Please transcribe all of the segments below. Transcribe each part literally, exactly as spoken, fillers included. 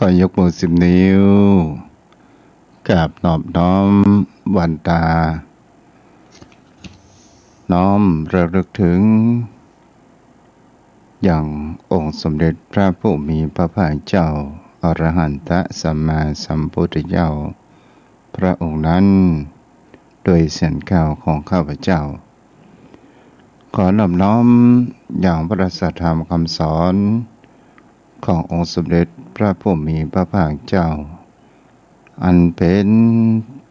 อยกมือสิบนิ้ว กราบนอบน้อมวันตา น้อมระลึกถึง ยังองค์สมเด็จพระผู้มีพระภาคเจ้า อรหันตสัมมาสัมพุทธเจ้า พระองค์นั้น โดยเสียงกล่าวของข้าพเจ้า ขอนอบน้อมยังพระสัทธรรมคำสอน ขององค์สมเด็จพระผู้มีพระภาคเจ้า อันเป๋น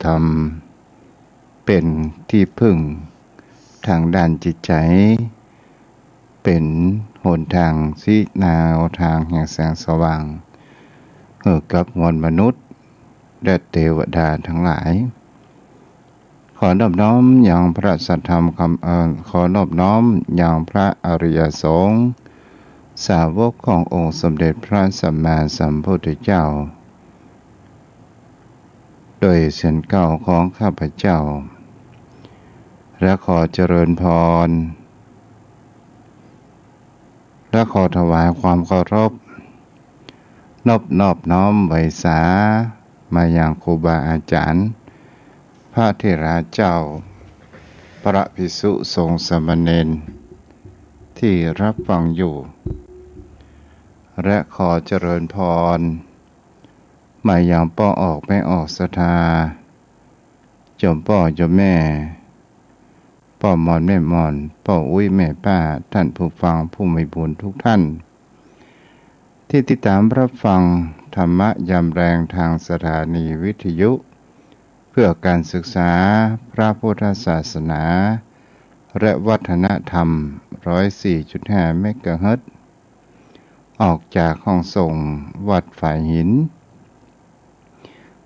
ธรรม เป๋นตี้พึ่งทางด้านจิตใจ๋ เป๋นหนตางชี้แนวตางแห่งแสงสว่าง หื้อกับมวลมนุษย์ และเตวดาตังหลาย ขอนอบน้อมยังพระสัทธรรมคำ เอ่อ ขอนอบน้อมยังพระอริยสงฆ์ สาวกขององค์สมเด็จพระสัมมาสัมพุทธเจ้า โดยเสียงกล่าวของข้าพเจ้า และขอเจริญพร และขอถวายความเคารพ นบนอบน้อมไหว้สา มายังครูบาอาจ๋ารย์ พระเถระเจ้า พระภิกษุสงฆ์สามเณร ตี้รับฟังอยู่ และขอเจริญพร มายังป้อออกแม่ออกศรัทธา โยมป้อโยมแม่ ป้อหม่อนแม่หม่อน ป้ออุ๊ยแม่ป้า ท่านผู้ฟังผู้มีบุญทุกท่าน ตี้ติดต๋ามรับฟังธรรมะยามแลงตางสถานีวิทยุ เพื่อการศึกษาพระพุทธศาสนา และวัฒนธรรม ร้อยสี่จุดห้าเมกะเฮิรตซ์ ออกจากห้องส่งวัดฝายหิน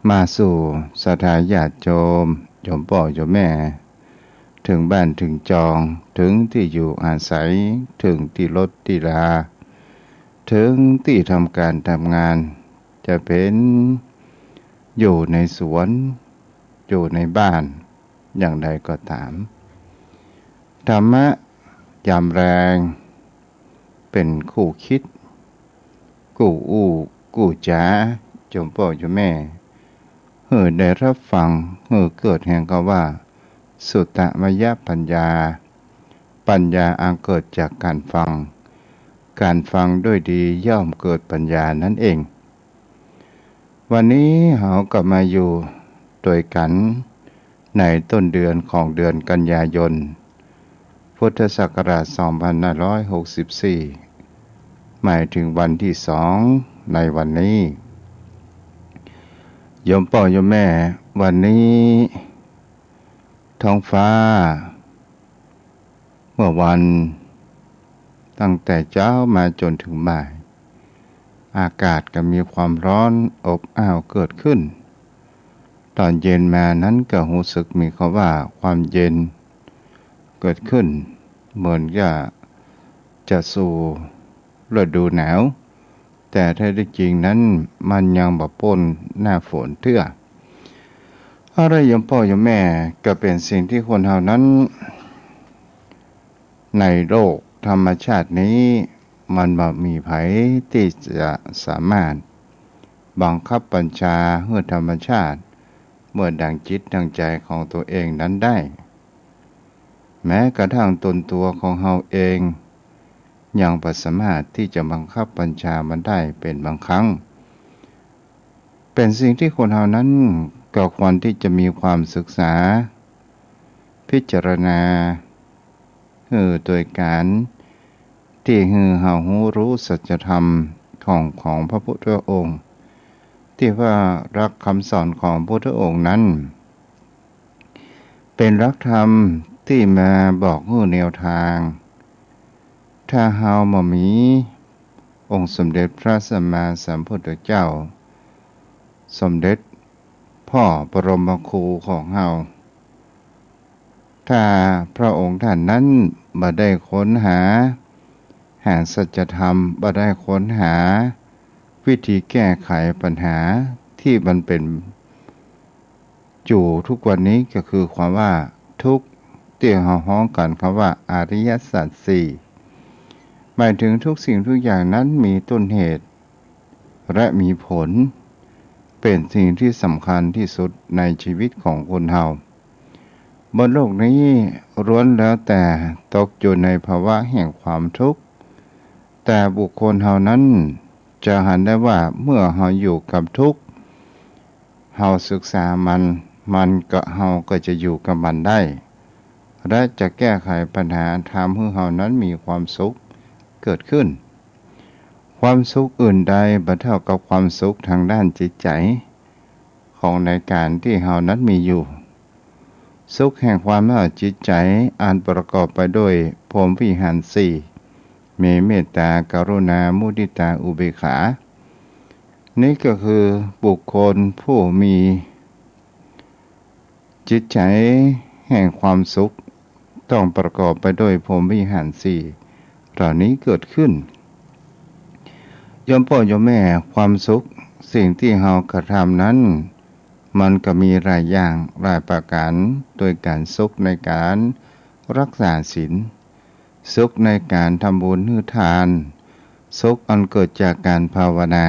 มาสู่ศรัทธาญาติโยม โยมป้อโยมแม่ เถิงบ้านเถิงจอง เถิงตี้อยู่อาศัย เถิงตี้รถตี้รา เถิงตี้ทำก๋านทำงาน จะเป๋นอยู่ในสวน อยู่ในบ้าน อย่างใดก็ต๋าม ธรรมะยามแลง เป๋นคู่คิด คู่อู้ คู่จ๋า โยมป้อโยมแม่ หื้อได้รับฟัง หื้อเกิดแห่งกำว่า สุตตมยปัญญา ปัญญาอันเกิดจากการฟัง การฟังด้วยดีย่อมเกิดปัญญานั้นเอง วันนี้เฮาก็มาอยู่ตวยกั๋น ในต้นเดือนของเดือนกันยายน พุทธศักราชสองพันห้าร้อยหกสิบสี่ หมายเถิงวันตี้สองในวันนี้ โยมป้อโยมแม่ วันนี้ท้องฟ้า เมื่อวัน ตั้งแต่เจ๊ามาจ๋นเถิงบ่าย อากาศก็มีความฮ้อนอบอ้าวเกิดขึ้น ต๋อนเย็นมานั้นก็ฮู้สึกมีกำว่าความเย็นเกิดขึ้น เหมือนจะ จะสู่ฤดูหนาว แต่แท้จริงนั้นมันยังบ่ป๊นหน้าฝนเตื้อ อะละโยมป้อโยมแม่ ก็เป๋นสิ่งตี้คนเฮานั้น ในโลกธรรมชาตินี้ มันบ่มีใผตี้จะสามารถบังคับบัญชาหื้อธรรมชาติ เมื่อดังจิตดังใจ๋ของตั๋วเองนั้นได้ แม้กระทั่งตนตั๋วของเฮาเอง ยังบ่สามารถตี้จะบังคับบัญชามันได้เป๋นบางครั้ง เป๋นสิ่งตี้คนเฮานั้นก็ควรตี้จะมีความศึกษา พิจารณา หื้อตวยกั๋น ตี้หื้อเฮาฮู้ฮู้สัจธรรมของ ของพระพุทธองค์ ตี้ว่าหลักคำสอนของพุทธองค์นั้น เป๋นหลักธรรมตี้มาบอกหื้อแนวตาง ถ้าเฮาบ่มีองค์สมเด็จพระสัมมาสัมพุทธเจ้า สมเด็จพ่อบรมครูของเฮา ถ้าพระองค์ท่านนั้นบ่ได้ค้นหา หาสัจธรรม บ่ได้ค้นหาวิธีแก้ไขปัญหาตี้มันเป๋นอยู่ทุกวันนี้ ก็คือความว่าทุกข์ตี้เฮาฮ้องกั๋นกำว่าอริยสัจสี่ หมายเถิงทุกสิ่งทุกอย่างนั้นมีต้นเหตุ และมีผล เป๋นสิ่งตี้สำคัญตี้สุดในจีวิตของคนเฮา บนโลกนี้ล้วนแล้วแต่ตกอยู่ในภาวะแห่งความทุกข์ แต่บุคคลเฮานั้นจะหันได้ว่าเมื่อเฮาอยู่กับทุกข์ เฮาศึกษามัน มันก็ เฮาก็จะอยู่กับมันได้ และจะแก้ไขปัญหา ทำหื้อเฮานั้นมีความสุขเกิดขึ้น ความสุขอื่นใดบ่เท่ากับความสุขทางด้านจิตใจ๋ ของในก๋านตี้เฮานั้นมีอยู่ สุขแห่งความละจิตใจ๋อันประกอบไปด้วยพรหมวิหารสี่ มีเมตตา กรุณา มุทิตา อุเบกขา นี้ก็คือบุคคลผู้มีจิตใจ๋แห่งความสุข ต้องประกอบไปด้วยพรหมวิหารสี่เหล่านี้เกิดขึ้น โยมป้อโยมแม่ ความสุขสิ่งตี้เฮากระทำนั้น มันก็มีหลายอย่างหลายประก๋าน โดยก๋านสุขในก๋านรักษาศีล สุขในก๋านทำบุญหื้อทาน สุขอันเกิดจากก๋านภาวนา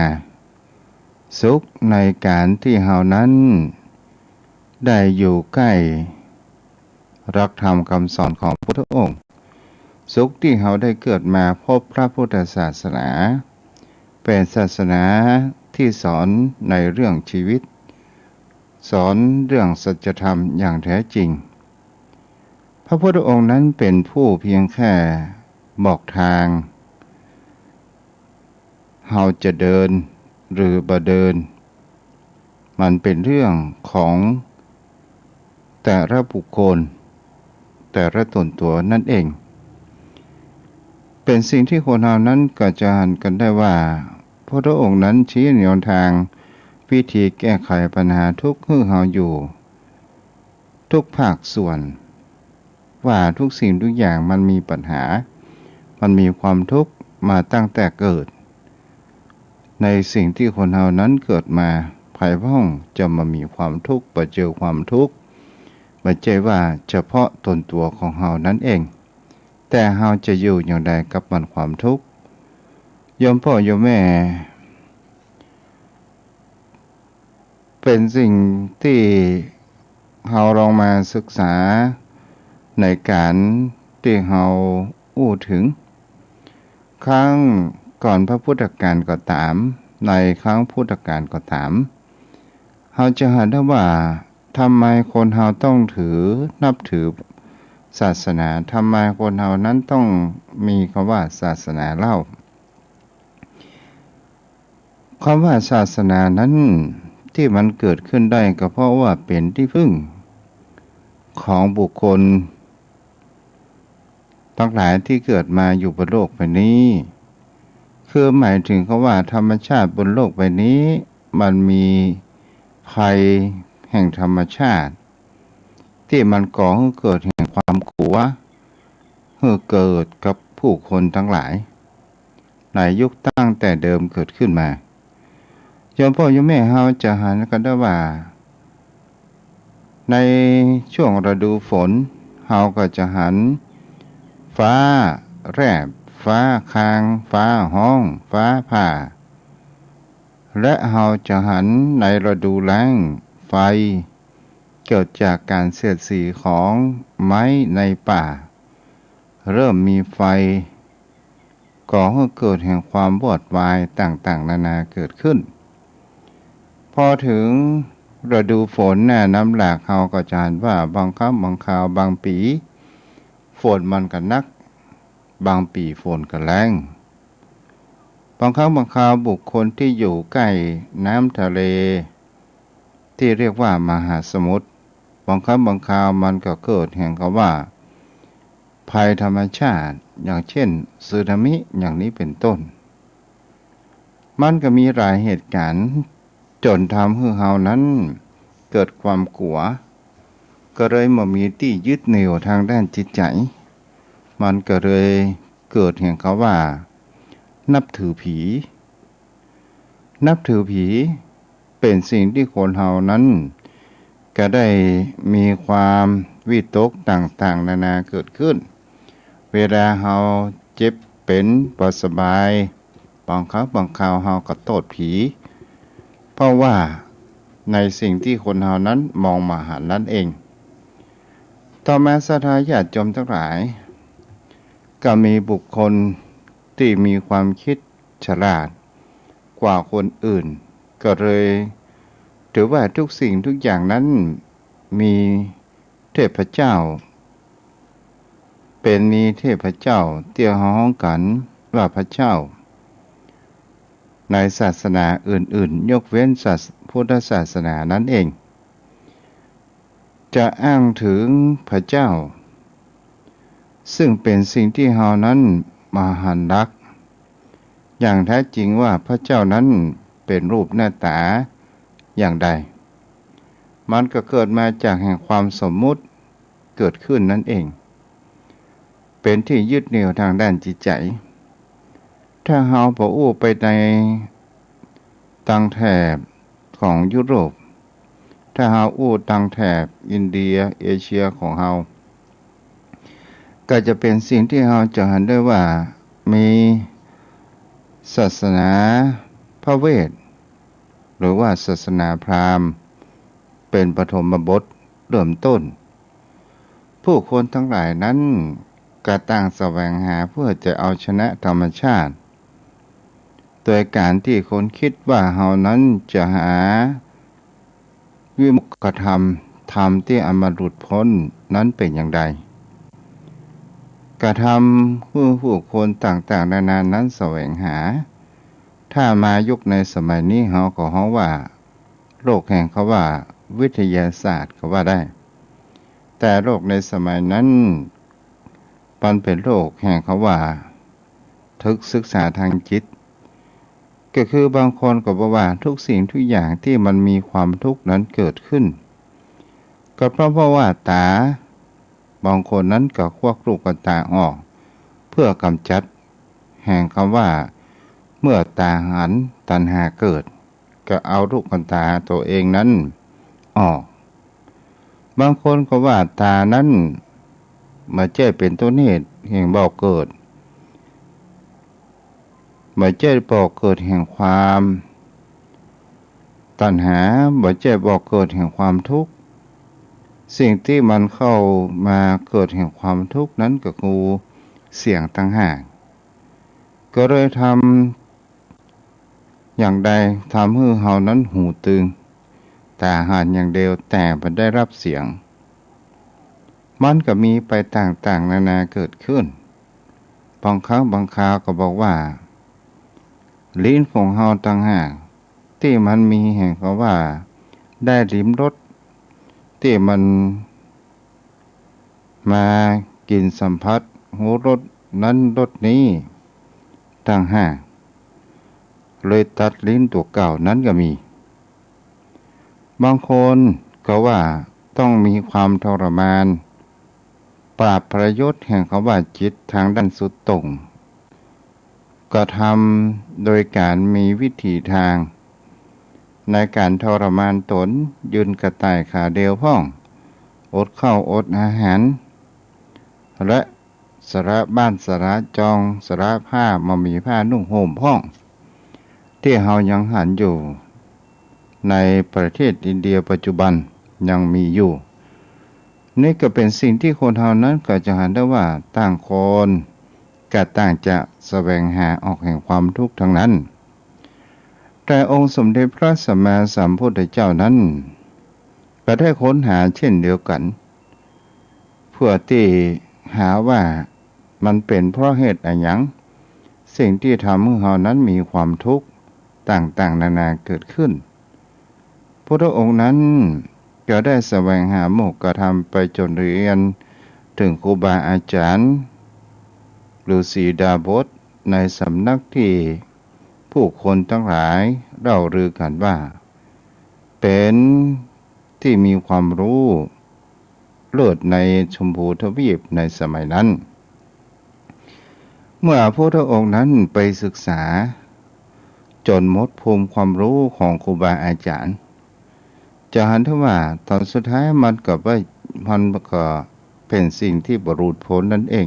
สุขในก๋านตี้เฮานั้นได้อยู่ใก้หลักธรรมกำสอนของพุทธองค์ สุขตี้เฮาได้เกิดมาพบพระพุทธศาสนา เป๋นศาสนาตี้สอนในเรื่องจีวิต สอนเรื่องสัจธรรมอย่างแท้จริง พระพุทธองค์นั้นเป๋นผู้เพียงแค่บอกตาง เฮาจะเดินหรือบ่เดิน มันเป๋นเรื่องของแต่ละบุคคล แต่ละต๋นตั๋วนั้นเอง เป๋นสิ่งตี้คนเฮานั้นก็จะหันกั๋นได้ว่า พระพุทธองค์นั้นชี้แนวตางวิธีแก้ไขปัญหาทุกข์หื้อเฮาอยู่ ทุกภาคส่วน ว่าทุกสิ่งทุกอย่างมันมีปัญหา มันมีความทุกข์มาตั้งแต่เกิด ในสิ่งตี้คนเฮานั้นเกิดมา ใผพ่องจะบ่มีความทุกข์ บ่เจอความทุกข์ บ่ใจ้ว่าเฉพาะต๋นตั๋วของเฮานั้นเอง แต่เฮาจะอยู่อย่างใดกับมันความทุกข์ โยมป้อโยมแม่ เป๋นสิ่งตี้เฮาลองมาศึกษาในก๋านตี้เฮาอู้เถิง ครั้งก่อนพระพุทธกาลก็ต๋าม ในครั้งพุทธกาลก็ต๋าม เฮาจะหันได้ว่า ทำไมคนเฮาต้องถือ นับถือศาสนา ทำไมคนเฮานั้นต้องมีกำว่าศาสนาเล่า กำว่าศาสนานั้นตี้มันเกิดขึ้นได้ก็เพราะว่าเป๋นตี้พึ่งของบุคคลตังหลายตี้เกิดมาอยู่บนโลกใบนี้ คือหมายเถิงกำว่าธรรมชาติบนโลกใบนี้ มันมีภัยแห่งธรรมชาติ ตี้มันก่อหื้อเกิดแห่งความกั๋ว หื้อเกิดกับผู้คนตังหลาย ในยุคตั้งแต่เดิมเกิดขึ้นมา โยมป้อโยมแม่เฮาจะหันกั๋นได้ว่า ในช่วงฤดูฝน เฮาก็จะหันฟ้าแลบ ฟ้าคราง ฟ้าฮ้อง ฟ้าผ่า และเฮาจะหันในฤดูแล้ง ไฟเกิดจากก๋านเสียดสีของไม้ในป่า เริ่มมีไฟ ก่อหื้อเกิดแห่งความวอดวายต่างๆ นานาเกิดขึ้น พอเถิงฤดูฝนน่ะ น้ำหลากเฮาก็จะหันว่าบางครั้งบางคราวบางปี๋ ฝนมันก็นัก บางปี๋ฝนก็แล้ง บางครั้งบางคราวบุคคลตี้อยู่ใก้น้ำทะเล ตี้เรียกว่ามหาสมุทร บางครั้งบางคราวมันก็เกิดแห่งกำว่าภัยธรรมชาติ อย่างเช่นสึนามิ อย่างนี้เป๋นต้น มันก็มีหลายเหตุก๋ารณ์จ๋นทำหื้อเฮานั้นเกิดความกั๋ว ก็เลยบ่มีตี้ยึดเหนี่ยวตางด้านจิตใจ๋ มันก็เลยเกิดแห่งกำว่านับถือผี๋ นับถือผี๋เป๋นสิ่งตี้คนเฮานั้นก็ได้มีความวิตกต่างๆ นานาเกิดขึ้น เวลาเฮาเจ็บเป๋นบ่สบาย บางครั้งบางคราวเฮาก็โต้ษผี เพราะว่าในสิ่งตี้คนเฮานั้นมองบ่หันนั้นเอง ต่อมาศรัทธาญาติโยมตังหลาย ก็มีบุคคลตี้มีความกึ๊ดฉลาดกว่าคนอื่น ก็เลยถือว่าทุกสิ่งทุกอย่างนั้นมีเทพเจ้า เป๋นมีเทพเจ้าตี้เฮาฮ้องกั๋นว่าพระเจ้า ในศาสนาอื่นๆ ยกเว้นศาส- พุทธศาสนานั้นเอง จะอ้างเถิงพระเจ้า ซึ่งเป๋นสิ่งตี้เฮานั้นบ่หันลักษณ์อย่างแท้จริงว่าพระเจ้านั้นเป๋นรูปหน้าต๋าอย่างใด มันก็เกิดมาจากแห่งความสมมุติเกิดขึ้นนั้นเอง เป๋นตี้ยึดเหนี่ยวตางด้านจิตใจ๋ ถ้าเฮาบ่อู้ไปในตางแถบของยุโรป ถ้าเฮาอู้ตางแถบอินเดีย เอเชียของเฮา ก็จะเป๋นสิ่งตี้เฮาจะหันได้ว่ามีศาสนาพระเวท หรือว่าศาสนาพราหมณ์ เป๋นปฐมบทเริ่มต้น ผู้คนตังหลายนั้นก็ต่างแสวงหาเพื่อจะเอาชนะธรรมชาติ โดยก๋านตี้คนกึ๊ดว่าเฮานั้นจะหาวิโมกขธรรม ธรรมตี้อันมันหลุดป๊นนั้นเป๋นอย่างใด กระทำหื้อผู้คนต่างๆ นานานั้นแสวงหา ถ้ามายกในสมัยนี้เฮาก็ฮ้องว่า โลกแห่งเขาว่าวิทยาศาสตร์ก็ว่าได้ แต่โลกในสมัยนั้น มันเป๋นโลกแห่งเขาว่า ตึกศึกษาตางจิต ก็คือบางคนก็บอกว่าทุกสิ่งทุกอย่างตี้มันมีความทุกข์นั้นเกิดขึ้น ก็เพราะว่าต๋า บางคนนั้นก็ควักลูกต๋าออก เพื่อกำจัดแห่งกำว่า เมื่อต๋าหันตัณหาเกิด ก็เอาลูกต๋าตั๋วเองนั้นออก บางคนก็ว่าต๋านั้นบ่ใจ้เป๋นต้นเหตุแห่งบ่อเกิด บ่ใจ้บ่อเกิดแห่งความตัณหา บ่ใจ้บ่อเกิดแห่งความทุกข์ สิ่งตี้มันเข้ามาเกิดแห่งความทุกข์นั้นก็คือเสียงต่างหาก ก็เลยทำอย่างใด ทำหื้อเฮานั้นหูตึง ต๋าหันอย่างเดียวแต่บ่ได้ฮับเสียง มันก็มีไปต่างๆ นานาเกิดขึ้น บางครั้งบางคราวก็บอกว่า ลิ้นของเฮาต่างหาก ตี้มันมีแห่งกำว่า ได้ลิ้มรส ตี้มันมากิ๋นสัมผัสฮู้รสนั้นรสนี้ต่างหาก เลยตัดลิ้นตั๋วเก่านั้นก็มี บางคนก็ว่าต้องมีความทรมาน ปราบประยุทธ์แห่งกำว่าจิตตางด้านสุดโต่ง กระทำโดยก๋านมีวิถีตาง ในก๋านทรมานต๋น ยืนกระต่ายขาเดียวพ่อง อดข้าวอดอาหาร และสละบ้านสละจอง สละผ้าบ่มีผ้านุ่งห่มพ่อง ตี้เฮายังหันอยู่ ในประเทศอินเดียปัจจุบันยังมีอยู่ นี่ก็เป๋นสิ่งตี้คนเฮานั้นก็จะหันได้ว่าต่างคนก็ต่างจะแสวงหาออกแห่งความทุกข์ตังนั้น แต่องค์สมเด็จพระสัมมาสัมพุทธเจ้านั้น ก็ได้ค้นหาเช่นเดียวกั๋น เพื่อตี้หาว่ามันเป๋นเพราะเหตุอะหยัง สิ่งตี้ทำหื้อเฮานั้นมีความทุกข์ต่างๆ นานาเกิดขึ้น พุทธองค์นั้นก็ได้แสวงหาโมกขธรรมไปจ๋นเตียรติเถิงครูบาอาจ๋ารย์ ฤๅษีดาบส ในสำนักตี้ผู้คนตังหลายเล่าลือกั๋นว่า เป๋นตี้มีความฮู้เลิศในชมพูทวีปในสมัยนั้น เมื่อพุทธองค์นั้นไปศึกษาจ๋นหมดภูมิความฮู้ของครูบาอาจ๋ารย์ จะหันได้ว่าต๋อนสุดท้ายมันก็ไป มันก็เป๋นสิ่งตี้บ่หลุดป๊นนั้นเอง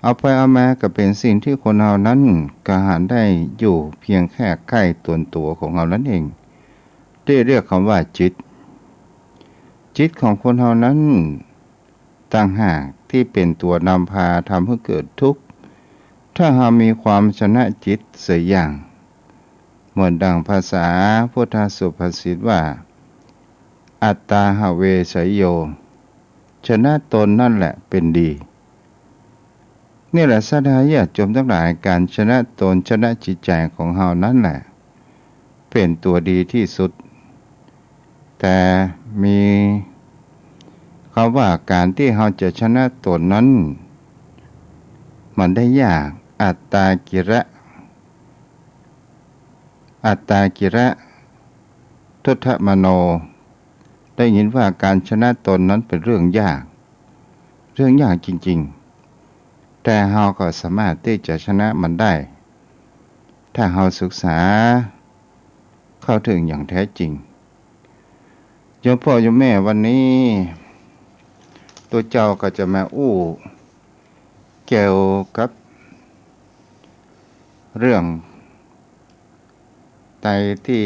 เอาไปเอามาก็เป๋นสิ่งตี้คนเฮานั้นกระหันได้อยู่เพียงแค่ใก้ตนตั๋วของเฮานั้นเอง ตี้เรียกกำว่าจิต จิตของคนเฮานั้นต่างหากตี้เป๋นตัวนำพาทำหื้อเกิดทุกข์ ถ้าเฮามีความชนะจิตเสียอย่าง เหมือนดั่งภาษาพุทธสุภาษิตว่า อัตตาหะเวชยโย ชนะตนนั่นแหละเป๋นดี นี่แหละศรัทธาญาติโยมตังหลาย ก๋านชนะตนชนะจิตใจ๋ของเฮานั้นแหละเป๋นตั๋วดีตี้สุด แต่มีกำว่าก๋านตี้เฮาจะชนะตนนั้นมันได้ยาก อัตตากิระ อัตตากิระทุตถมโน ได้ยินว่าก๋านชนะตนนั้นเป๋นเรื่องยาก เรื่องยากจริงๆ แต่เฮาก็สามารถตี้จะชนะมันได้ ถ้าเฮาศึกษาเข้าเถิงอย่างแท้จริง โยมป้อโยมแม่ วันนี้ตุ๊เจ้าก็จะมาอู้เกี่ยวกับเรื่องใดตี้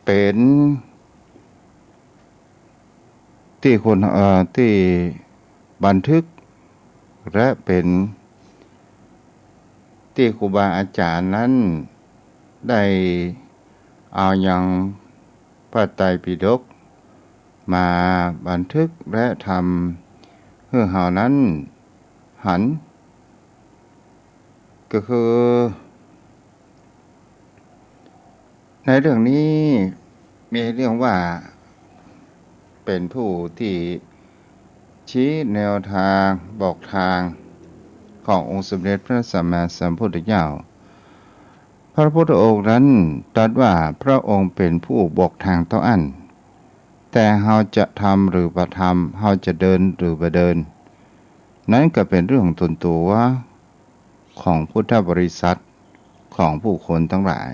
เป๋น ตี้คน เอ่อ ตี้บันทึก และเป๋นตี้ครูบาอาจ๋ารย์นั้นได้เอายังพระไตรปิฎกมาบันทึกและทำหื้อเฮานั้นหัน ก็คือ ในเรื่องนี้มีเรื่องว่าเป๋นผู้ตี้ชี้แนวทางบอกทางขององค์สมเด็จพระสัมมาสัมพุทธเจ้า พระพุทธองค์นั้นตรัสว่าพระองค์เป๋นผู้บอกทางเต้าอั้น แต่เฮาจะทำหรือบ่ทำ เฮาจะเดินหรือบ่เดิน นั้นก็เป๋นเรื่องส่วนตั๋ว ของพุทธบริษัท ของผู้คนตังหลาย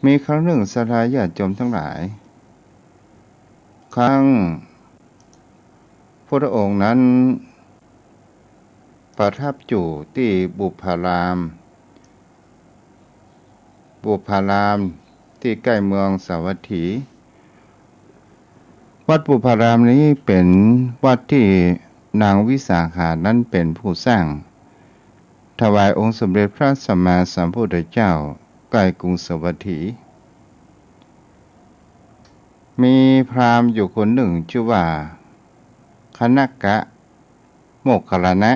มีครั้งนึ่งศรัทธาญาติโยมตังหลาย ครั้งพุทธองค์นั้นประทับอยู่ตี้บุพพาราม บุพพารามตี้ใก้เมืองสาวัตถี วัดบุพพารามนี้เป๋นวัดตี้นางวิสาขานั้นเป๋นผู้สร้าง ถวายองค์สมเด็จพระสัมมาสัมพุทธเจ้าใก้กรุงสาวัตถี มีพราหมณ์อยู่คนนึ่งจื้อว่า คณกะ โมคคัลลานะ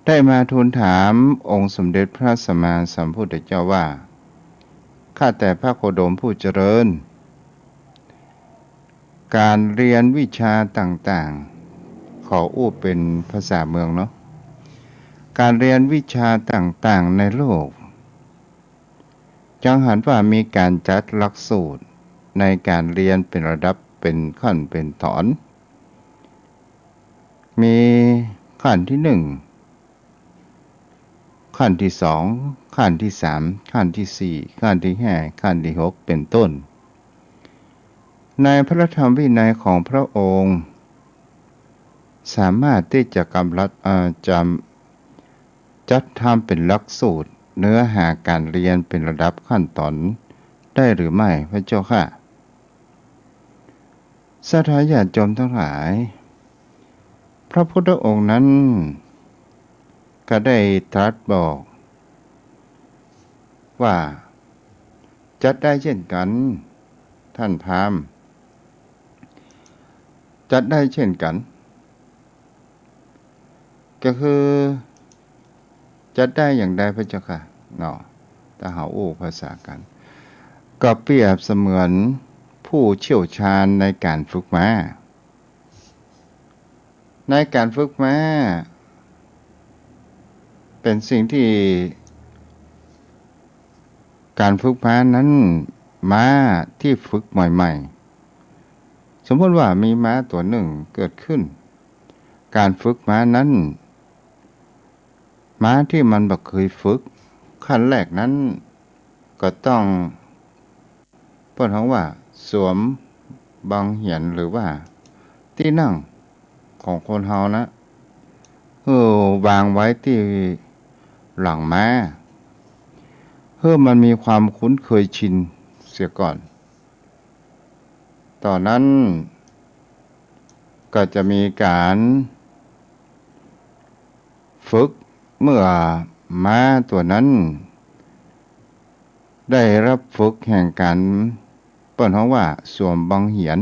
ได้มาทูลถามองค์สมเด็จพระสัมมาสัมพุทธเจ้าว่า ข้าแต่พระโคดมผู้เจริญ ก๋านเฮียนวิชาต่างๆ ขออู้เป๋นภาษาเมืองเนาะ ก๋านเฮียนวิชาต่างๆ ในโลก จักหันว่ามีก๋านจัดหลักสูตรในก๋านเฮียนเป๋นระดับ เป๋นขั้น เป๋นต๋อน มีขั้นตี้นึ่ง ขั้นตี้สอง ขั้นตี้สาม ขั้นตี้สี่ ขั้นตี้ห้า ขั้นตี้หก เป๋นต้น ในพระธรรมวินัยของพระองค์ สามารถตี้จะกำหนด เอ่อ จำ จัดทำเป๋นหลักสูตรเนื้อหาก๋านเฮียนเป๋นระดับขั้นต๋อนได้หรือไม่ พระเจ้าข้า ศรัทธาญาติโยมตังหลาย พระพุทธองค์นั้นก็ได้ตรัสบอกว่า จัดได้เช่นกั๋น ต้านพราหมณ์ จัดได้เช่นกั๋น ก็คือ จัดได้อย่างใด พระเจ้าข้า เนาะ ถ้าเฮาอู้ภาษากั๋น ก็เปรียบเสมือนผู้เชี่ยวชาญในก๋านฝึกม้า ในก๋านฝึกม้า เป๋นสิ่งตี้ ก๋านฝึกม้านั้น ม้าตี้ฝึกใหม่ๆ สมมุติว่ามีม้าตั๋วนึ่งเกิดขึ้น ก๋านฝึกม้านั้น ม้าตี้มันบ่เกยฝึก ขั้นแรกนั้นก็ต้อง เปิ้นฮ้องว่าสวมบังเหียน หรือว่าตี้นั่งของคนเฮานะ หื้อวางไว้ตี้หลังม้า หื้อมันมีความคุ้นเคยชินเสียก่อน ต่อนั้นก็จะมีก๋านฝึก เมื่อม้าตั๋วนั้นได้ฮับฝึกแห่งก๋าน เปิ้นฮ้องว่าสวมบังเหียน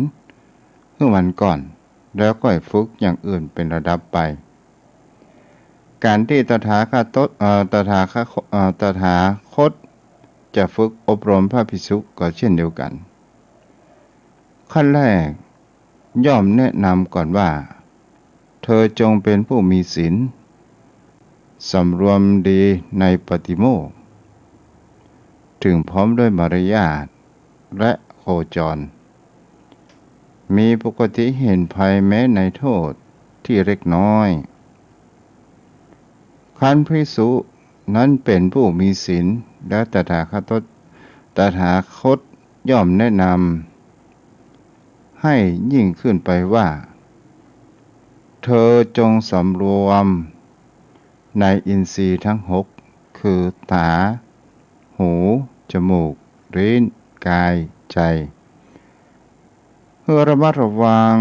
หื้อมันก่อน แล้วก้อยฝึกอย่างอื่นเป๋นระดับไป ก๋านตี้ตถาคต เอ่อ ตถาคต เอ่อ ตถาคตจะฝึกอบรมพระภิกษุก็เช่นเดียวกั๋น ขั้นแรกย่อมแนะนำก่อนว่า เธอจงเป็นผู้มีศีล สำรวมดีในปาติโมกข์ ถึงพร้อมด้วยมารยาทและโคจร มีปกติเห็นภัยแม้ในโทษตี้เล็กน้อย ครั้นภิกษุนั้นเป็นผู้มีศีล แล้วตถาคต ตถาคตย่อมแนะนำให้ยิ่งขึ้นไปว่า เธอจงสำรวมในอินทรีย์ทั้งหก คือตา หู จมูก ลิ้น กาย ใจ๋ หื้อระมัดระวัง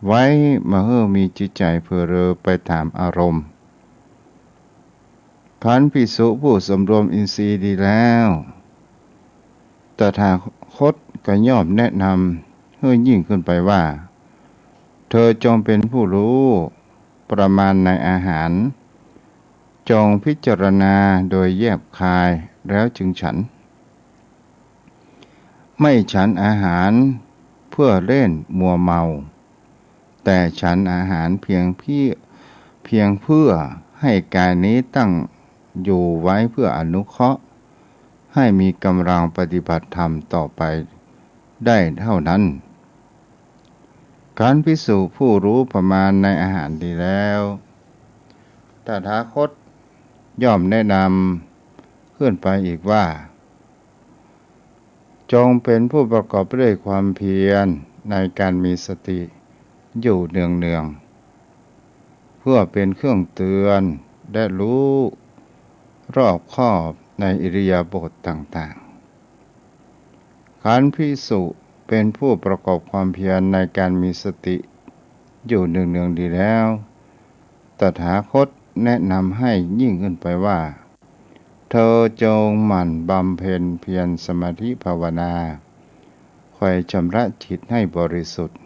ไว้ บ่หื้อมีจิตใจ๋เผลอไปต๋ามอารมณ์ ครั้นภิกษุผู้สำรวมอินทรีย์ดีแล้ว ตถาคตก็ย่อมแนะนำหื้อยิ่งขึ้นไปว่า เธอจงเป็นผู้รู้ประมาณในอาหาร จงพิจารณาโดยแยบคายแล้วจึงฉัน ไม่ฉันอาหารเพื่อเล่นมัวเมา แต่ฉันอาหารเพียงเพีย เพียงเพื่อให้กายนี้ตั้งอยู่ไว้เพื่ออนุเคราะห์ ให้มีกำลังปฏิบัติธรรมต่อไปได้เท่านั้น ครั้นภิกษุผู้รู้ประมาณในอาหารดีแล้ว ตถาคตย่อมแนะนำขึ้นไปอีกว่า จงเป็นผู้ประกอบด้วยความเพียรในการมีสติอยู่เนืองๆ เพื่อเป็นเครื่องเตือนและรู้รอบคอบในอิริยาบถต่างๆ ครั้นภิกษุเป็นผู้ประกอบความเพียรในการมีสติอยู่เนืองๆ ดีแล้ว ตถาคตแนะนำให้ยิ่งขึ้นไปว่า เธอจงหมั่นบำเพ็ญเพียรสมาธิภาวนา ใคร่ชำระจิตให้บริสุทธิ์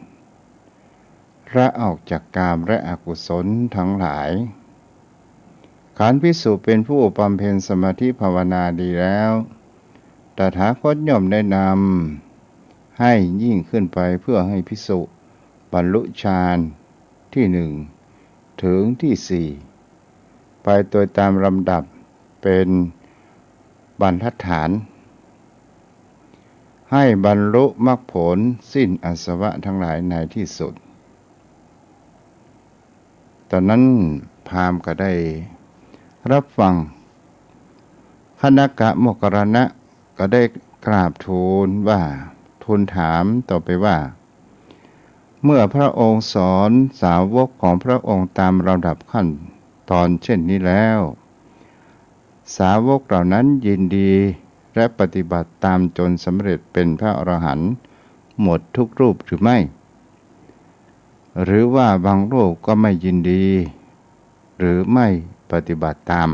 ละออกจากกามและอกุศลทั้งหลาย ครั้นภิกษุเป็นผู้บำเพ็ญสมาธิภาวนาดีแล้ว ตถาคตย่อมแนะนำให้ยิ่งขึ้นไปเพื่อให้ภิกษุบรรลุฌานที่หนึ่งถึงที่สี่ ไปโดยตามลำดับเป็นบรรทัดฐาน ให้บรรลุมรรคผลสิ้นอาสวะทั้งหลายในที่สุด ต๋อนนั้นพราหมณ์ก็ได้ฮับฟัง คณกะโมคคัลลานะก็ได้กราบทูลว่า ทูลถามต่อไปว่า เมื่อพระองค์สอนสาวกของพระองค์ตามลำดับขั้นตอนเช่นนี้แล้ว สาวกเหล่านั้นยินดีและปฏิบัติตามจนสำเร็จเป็นพระอรหันต์หมดทุกรูปหรือไม่ หรือว่าบางรูปก็ไม่ยินดี หรือไม่ปฏิบัติตาม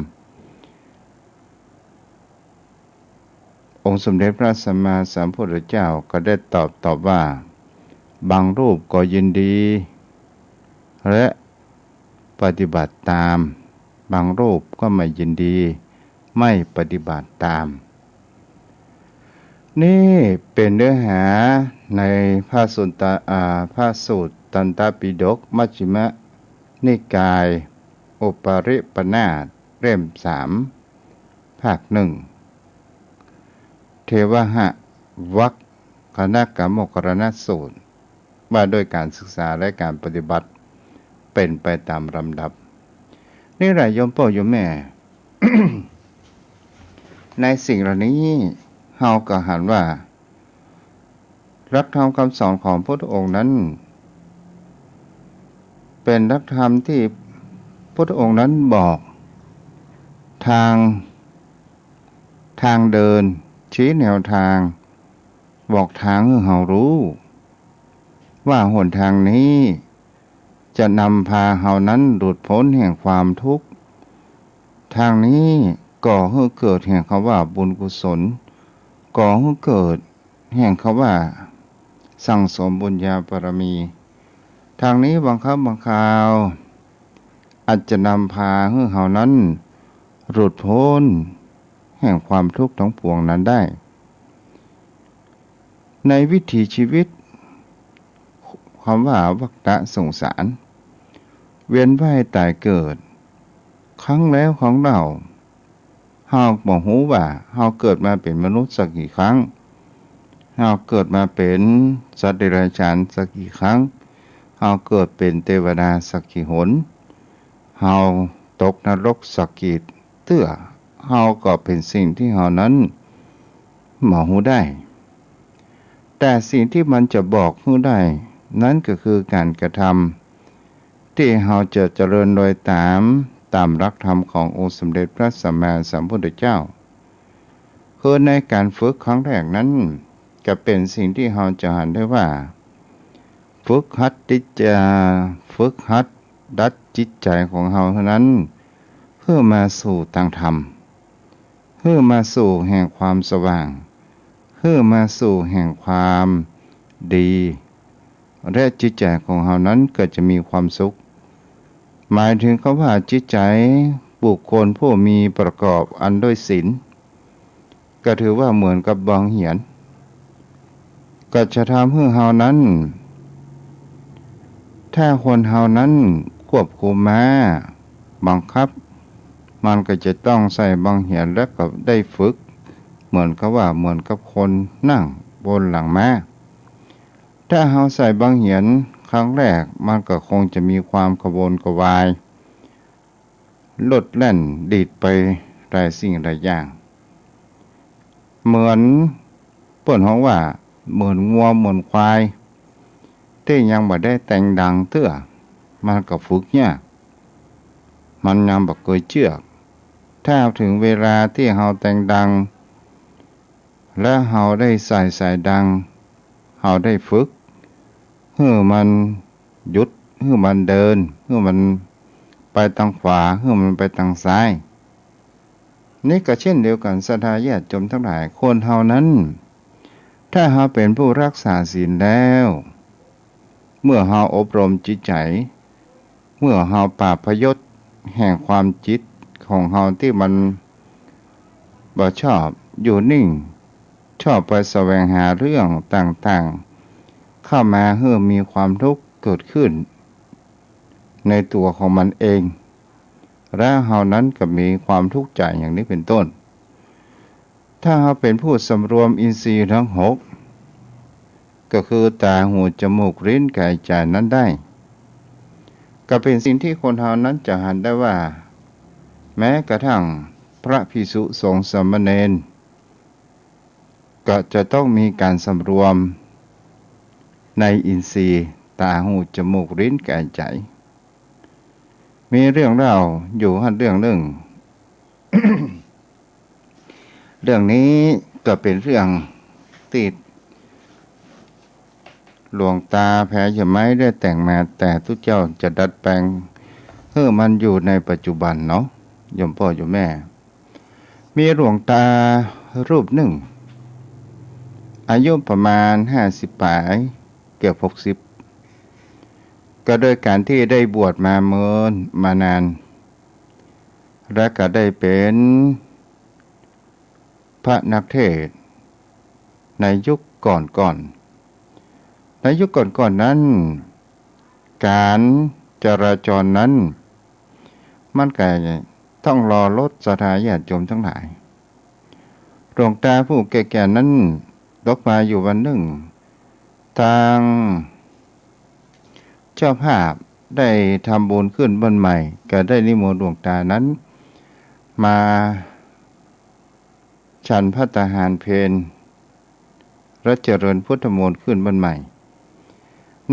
องค์สมเด็จพระสัมมาสัมพุทธเจ้าก็ได้ตอบตอบว่า บางรูปก็ยินดี และปฏิบัติตาม บางรูปก็ไม่ยินดี ไม่ปฏิบัติตาม นี่เป๋นเนื้อหาในพระสุตตะ อ่า พระสูตรตันตปิฎกมัชฌิมนิกาย อุปริปนาส เล่มสาม ภาคหนึ่ง เทวหวรรค คณกะโมคคัลลานะสูตร ว่าด้วยการศึกษาและการปฏิบัติเป๋นไปตามลำดับ นี่แหละโยมป้อโยมแม่ ในสิ่งเหล่านี้เฮาก็หันว่า หลักธรรมคำสอนของพระพุทธองค์นั้น เป เป็นหลักธรรมตี้พุทธองค์นั้นบอกทาง ทางเดิน ชี้แนวทาง บอกทางหื้อเฮาฮู้ว่าหนทางนี้จะนำพาเฮานั้นหลุดป๊นแห่งความทุกข์ ทางนี้ก่อหื้อเกิดแห่งคำว่าบุญกุศล ก่อหื้อเกิดแห่งคำว่าสั่งสมบุญญาบารมี ทางนี้บางครั้งบางคราว อาจจะนำพาหื้อเฮานั้นหลุดป๊นแห่งความทุกข์ทั้งปวงนั้นได้ ในวิถีชีวิต คำว่าวัฏฏะสงสาร เวียนว่ายตายเกิด ครั้งแล้วครั้งเล่า เฮาบ่ฮู้ว่าเฮาเกิดมาเป๋นมนุษย์สักกี่ครั้ง เฮาเกิดมาเป๋นสัตว์เดรัจฉานสักกี่ครั้ง เฮาเกิดเป๋นเตวดาสักกี่หน เฮาตกนรกสักกี่เตื้อ เฮาก็เป๋นสิ่งตี้เฮานั้นบ่ฮู้ได้ แต่สิ่งตี้มันจะบอกฮู้ได้ นั้นก็คือก๋านกระทำ ตี้เฮาจะเจริญรอยต๋าม ต๋ามหลักธรรมขององค์สมเด็จพระสัมมาสัมพุทธเจ้า คือในก๋านฝึกครั้งแรกนั้น ก็เป๋นสิ่งตี้เฮาจะหันได้ว่า ฝึกหัดจิตจะ ฝึกหัดดัดจิตใจ๋ของเฮาเท่านั้น หื้อมาสู่ตางธรรม หื้อมาสู่แห่งความสว่าง หื้อมาสู่แห่งความดี และจิตใจ๋ของเฮานั้นก็จะมีความสุข หมายถึงคำว่าจิตใจ๋บุคคลผู้มีประกอบอันด้วยศีล ก็ถือว่าเหมือนกับบังเหียน ก็จะทำหื้อเฮานั้น ถ้าคนเฮานั้นควบคุมม้า บังคับ มันก็จะต้องใส่บังเหียน และก็ได้ฝึก เหมือนกับว่า เหมือนกับคนนั่งบนหลังม้า ถ้าเฮาใส่บังเหียนครั้งแรก มันก็คงจะมีความกระวนกระวาย โลดแล่นดีดไปหลายสิ่งหลายอย่าง เหมือนเปิ้นฮ้องว่า เหมือนงัวเหมือนควาย ตี้ยังบ่ได้แต่งดังเตื้อ มันก็ฝึกยาก มันยังบ่เกยเจื้อก ถ้าเถิงเวลาตี้เฮาแต่งดัง และเฮาได้ใส่สายดัง เฮาได้ฝึก หื้อมันหยุด หื้อมันเดิน หื้อมันไปตางขวา หื้อมันไปตางซ้าย นี่ก็เช่นเดียวกั๋น ศรัทธาญาติโยมตังหลาย คนเฮานั้น ถ้าเฮาเป๋นผู้รักษาศีลแล้ว เมื่อเฮาอบรมจิตใจ๋ เมื่อเฮาปราบพยศแห่งความจิตของเฮาตี้มันบ่ชอบอยู่นิ่ง ชอบไปแสวงหาเรื่องต่างๆ เข้ามาหื้อมีความทุกข์เกิดขึ้นในตั๋วของมันเอง และเฮานั้นก็มีความทุกข์ใจ๋อย่างนี้เป๋นต้น ถ้าเฮาเป๋นผู้สำรวมอินทรีย์ทั้งหก ก็คือต๋า หู จมูก ลิ้น ก๋าย ใจ๋นั้นได้ ก็เป๋นสิ่งตี้คนเฮานั้นจะหันได้ว่า แม้กระทั่งพระภิกษุสงฆ์สามเณร ก็จะต้องมีก๋านสำรวมในอินทรีย์ ต๋า หู จมูก ลิ้น ก๋าย ใจ๋ มีเรื่องเล่าอยู่หั้นเรื่องนึ่ง เรื่องนี้ก็เป๋นเรื่องตี้หลวงต๋าแผเชียงใหม่ได้แต่งมา แต่ตุ๊เจ้าจะดัดแปลงหื้อมันอยู่ในปัจจุบันเนาะ โยมป้อโยมแม่ มีหลวงต๋ารูปนึ่ง อายุประมาณห้าสิบป๋าย เกือบหกสิบ ก็โดยก๋านตี้ได้บวชมาเมินมานาน และก็ได้เป๋นพระนักเทศน์ในยุคก่อนๆ ในยุคก่อนๆ นั้น ก๋านจราจรนั้น มันก็ต้องรอรถ ศรัทธาญาติโยมตังหลาย หลวงต๋าผู้แก่ๆ นั้นตกมาอยู่วันนึ่ง ตางเจ้าภาพได้ทำบุญขึ้นบ้านใหม่ ก็ได้นิมนต์หลวงต๋านั้นมาฉันภัตตาหารเพล และเจริญพุทธมนต์ขึ้นบ้านใหม่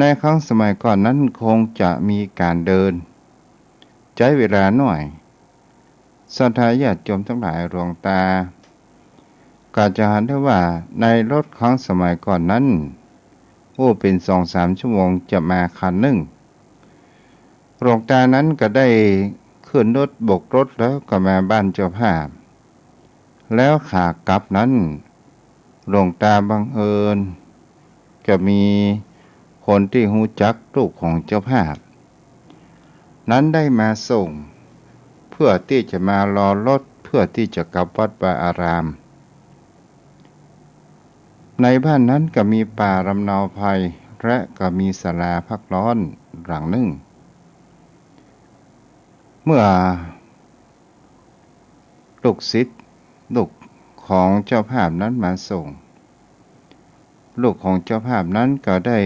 ในครั้งสมัยก่อนนั้นคงจะมีก๋านเดิน ใจ๊เวลาน้อย ศรัทธาญาติโยมตังหลาย หลวงตาก็จะหันได้ว่าในรถครั้งสมัยก่อนนั้น โอ้ เป๋นสองสามชั่วโมงจะมาคันนึ่ง หลวงตานั้นก็ได้ขึ้นรถ บกรถแล้วก็มาบ้านเจ้าภาพ แล้วขากลับนั้น หลวงตาบังเอิญจะมีคนตี้ฮู้จักลูกของเจ้าภาพ นั้นได้มาส่ง เพื่อตี้จะมารอรถ เพื่อตี้จะกลับวัดวาอาราม ในบ้านนั้นก็มีป่าลำเนาไพร และก็มีศาลาพักร้อนหลังนึ่ง เมื่อลูกศิษย์ ลูกของเจ้าภาพนั้นมาส่ง ลูกของเจ้าภาพนั้นก็ได้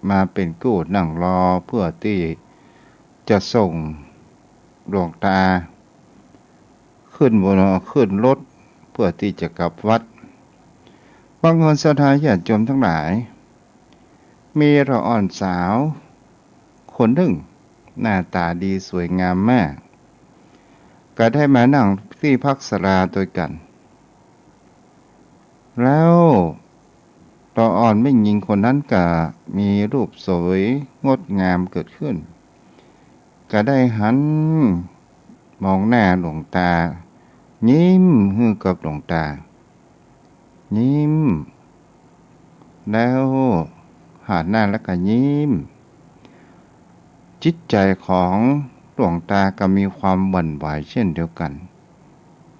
มาเป๋นกู้นั่งรอ เพื่อตี้จะส่งหลวงตาขึ้นบน ขึ้นรถ เพื่อตี้จะกลับวัด บังเอิญศรัทธาญาติโยมตังหลาย มีละอ่อนสาวคนนึ่ง หน้าต๋าดีสวยงามมาก ก็ได้มานั่งตี้พักศาลาตวยกั๋น แล้วละอ่อนแม่ญิงคนนั้นก็มีรูปสวยงดงามเกิดขึ้น ก็ได้หันมองหน้าหลวงตา ยิ้มหื้อกับหลวงตา ยิ้ม แล้วหันหน้าแล้วก็ยิ้ม จิตใจ๋ของหลวงตาก็มีความหวั่นไหวเช่นเดียวกั๋น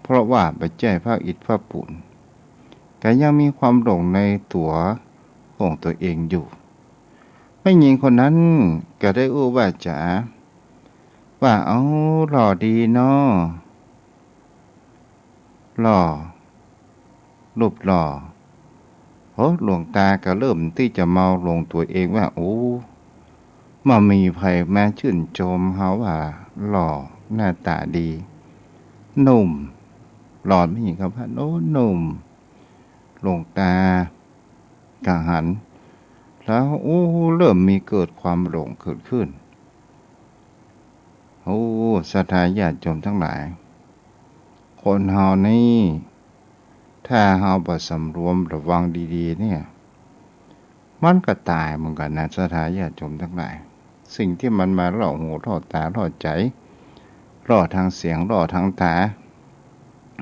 เพราะว่าบ่ใจ้พระอิฐพระปูน ก็ยังมีความหลงในตั๋วของตั๋วเองอยู่ แม่ญิงคนนั้นก็ได้อู้ว่าจ๋าว่า เอ้า หล่อดีน้อ หล่อ รูปหล่อ โห หลวงตาก็เริ่มตี้จะเมาหลงตั๋วเองว่า โอ้ บ่มีใผมาจื้นจมเฮาว่าหล่อ หน้าต๋าดี หนุ่ม หล่อ แม่ญิงก็ว่า โอ้ หนุ่ม หลวงตาก็หัน แล้ว โอ้ เริ่มมีเกิดความหลงเกิดขึ้น โอ้ ศรัทธาญาติโยมตังหลาย คนเฮานี่ ถ้าเฮาบ่สำรวมระวังดีๆ เนี่ย มันก็ต๋ายเหมือนกั๋นนะ ศรัทธาญาติโยมตังหลาย สิ่งตี้มันมาล่อหูล่อต๋าล่อใจ๋ ล่อตางเสียง ล่อตางต๋า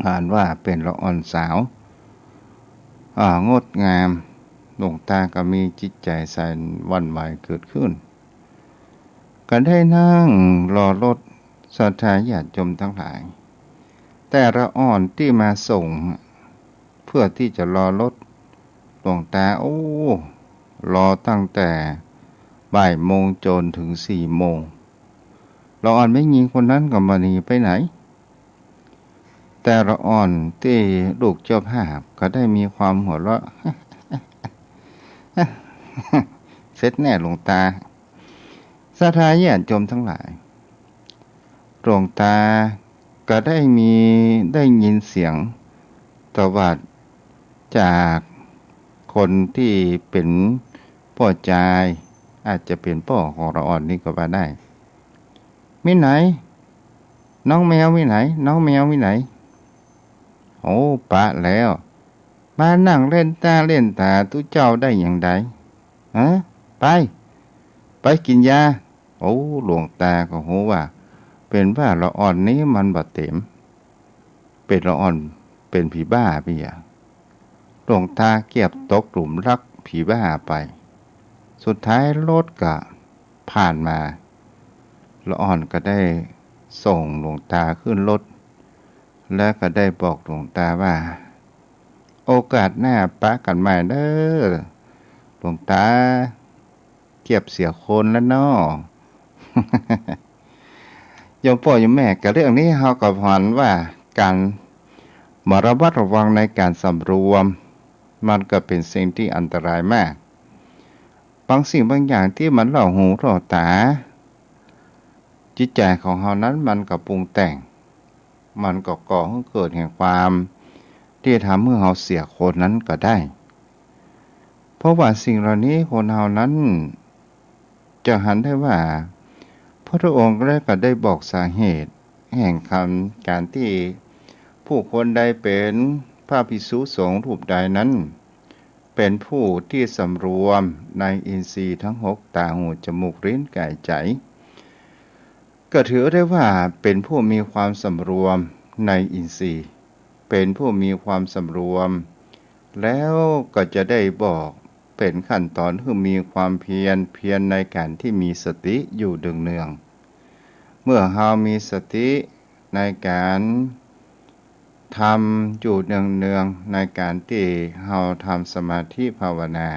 อันว่าเป๋นละอ่อนสาว อ่า งดงาม หลวงตาก็มีจิตใจ๋สั่นหวั่นไหวเกิดขึ้น ก็ได้นั่งรอรถ ศรัทธาญาติโยมตังหลาย แต่ละอ่อนตี้มาส่ง เพื่อตี้จะรอรถหลวงตา โอ้ รอตั้งแต่บ่ายโมงจ๋นเถิงสี่โมง ละอ่อนแม่ญิงคนนั้นก็บ่หนีไปไหน แต่ละอ่อนตี้ลูกเจ้าภาพก็ได้มีความหัวเราะ เสร็จแน่หลวงตา ศรัทธาญาติโยมตังหลาย หลวงตาก็ได้มี ได้ยินเสียงตวาดจากคนตี้เป๋นป้อจาย อาจจะเป๋นป้อของละอ่อนนี้ก็ว่าได้ มีไหน น้องแมวมีไหน น้องแมวมีไหน โอ้ ปะแล้ว มานั่งเล่นหน้าเล่นต๋าตุ๊เจ้าได้อย่างใด ฮะ ไป ไปกิ๋นยา โอ้ หลวงตาก็ฮู้ว่า เป๋นว่าละอ่อนนี้มันบ่เต๋ม เป๋นละอ่อน เป๋นผีบ้าปี้อะ หลวงตาเกือบตกหลุมรักผีบ้าไป สุดท้ายรถก็ผ่านมา ละอ่อนก็ได้ส่งหลวงตาขึ้นรถ แล้วก็ได้บอกหลวงตาว่า โอกาสหน้าปะกั๋นใหม่เน่อ หลวงตา เกือบเสียคนแล้วน้อ โยมป้อโยมแม่ กับเรื่องนี้เฮาก็หันว่าก๋านบ่ระมัดระวังในก๋านสำรวม มันก็เป๋นสิ่งตี้อันตรายมาก บางสิ่งบางอย่างตี้มันล่อหูล่อต๋า จิตใจ๋ของเฮานั้นมันก็ปรุงแต่ง มันก็ก่อหื้อเกิดแห่งความตี้ทำหื้อเฮาเสียคนนั้นก็ได้ เพราะว่าสิ่งเหล่านี้คนเฮานั้น จะหันได้ว่า พระพุทธองค์แลก็ได้บอกสาเหตุแห่งคำ ก๋านตี้บุคคลใดเป๋นพระภิกษุสงฆ์รูปใดนั้น เป๋นผู้ตี้สำรวมในอินทรีย์ตึงหก ต๋า หู จมูก ลิ้น ก๋าย ใจ๋ ก็ถือได้ว่าเป๋นผู้มีความสำรวมในอินทรีย์ เป๋นผู้มีความสำรวม แล้วก็จะได้บอกเป๋นขั้นต๋อนหื้อมีความเพียร เพียรในก๋านตี้มีสติอยู่เนืองๆ เมื่อเฮามีสติในก๋านทำอยู่เนืองๆ ในก๋านตี้เฮาทำสมาธิภาวนา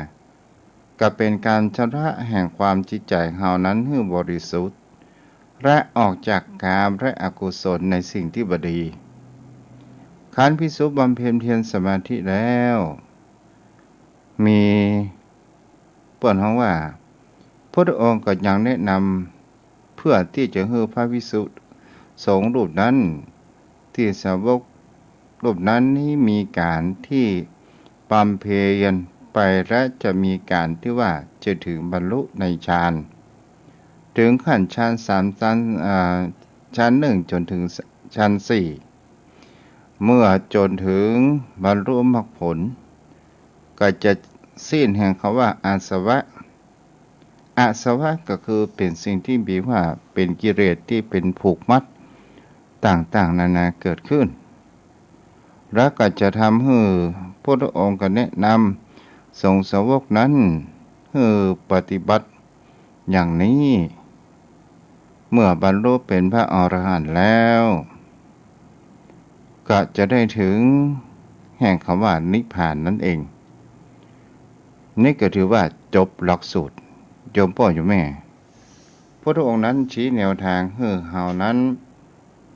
ก็เป๋นก๋านชำระแห่งความจิตใจ๋เฮานั้นหื้อบริสุทธิ์ และออกจากกามและอกุศลในสิ่งตี้บ่ดี คันภิกษุบำเพ็ญเพียรสมาธิแล้ว มี เปิ้นฮ้องว่า พุทธองค์ก็ยังแนะนำ เพื่อตี้จะหื้อพระภิกษุสงฆ์รูปนั้น ตี้สาวกรูปนั้นนี้มีก๋านตี้บำเพ็ญไป และจะมีก๋านตี้ว่าจะเถิงบรรลุในฌาน เถิงขั้นฌานสาม ฌาน อ่า ฌานหนึ่งจ๋นเถิงฌานสี่ เมื่อจ๋นเถิงบรรลุมรรคผล ก็จะสิ้นแห่งคำว่าอาสวะ อาสวะก็คือเป๋นสิ่งตี้มีว่าเป๋นกิเลสตี้เป๋นผูกมัดต่างๆ นานาเกิดขึ้น แล้วก็จะทำหื้อพุทธองค์ก็แนะนำสงฆ์สาวกนั้นหื้อปฏิบัติอย่างนี้ เมื่อบรรลุเป๋นพระอรหันต์แล้ว ก็จะได้เถิงแห่งคำว่านิพพานนั่นเอง นี่ก็ถือว่าจบหลักสูตร โยมป้อโยมแม่ พุทธองค์นั้นชี้แนวตางหื้อเฮานั้น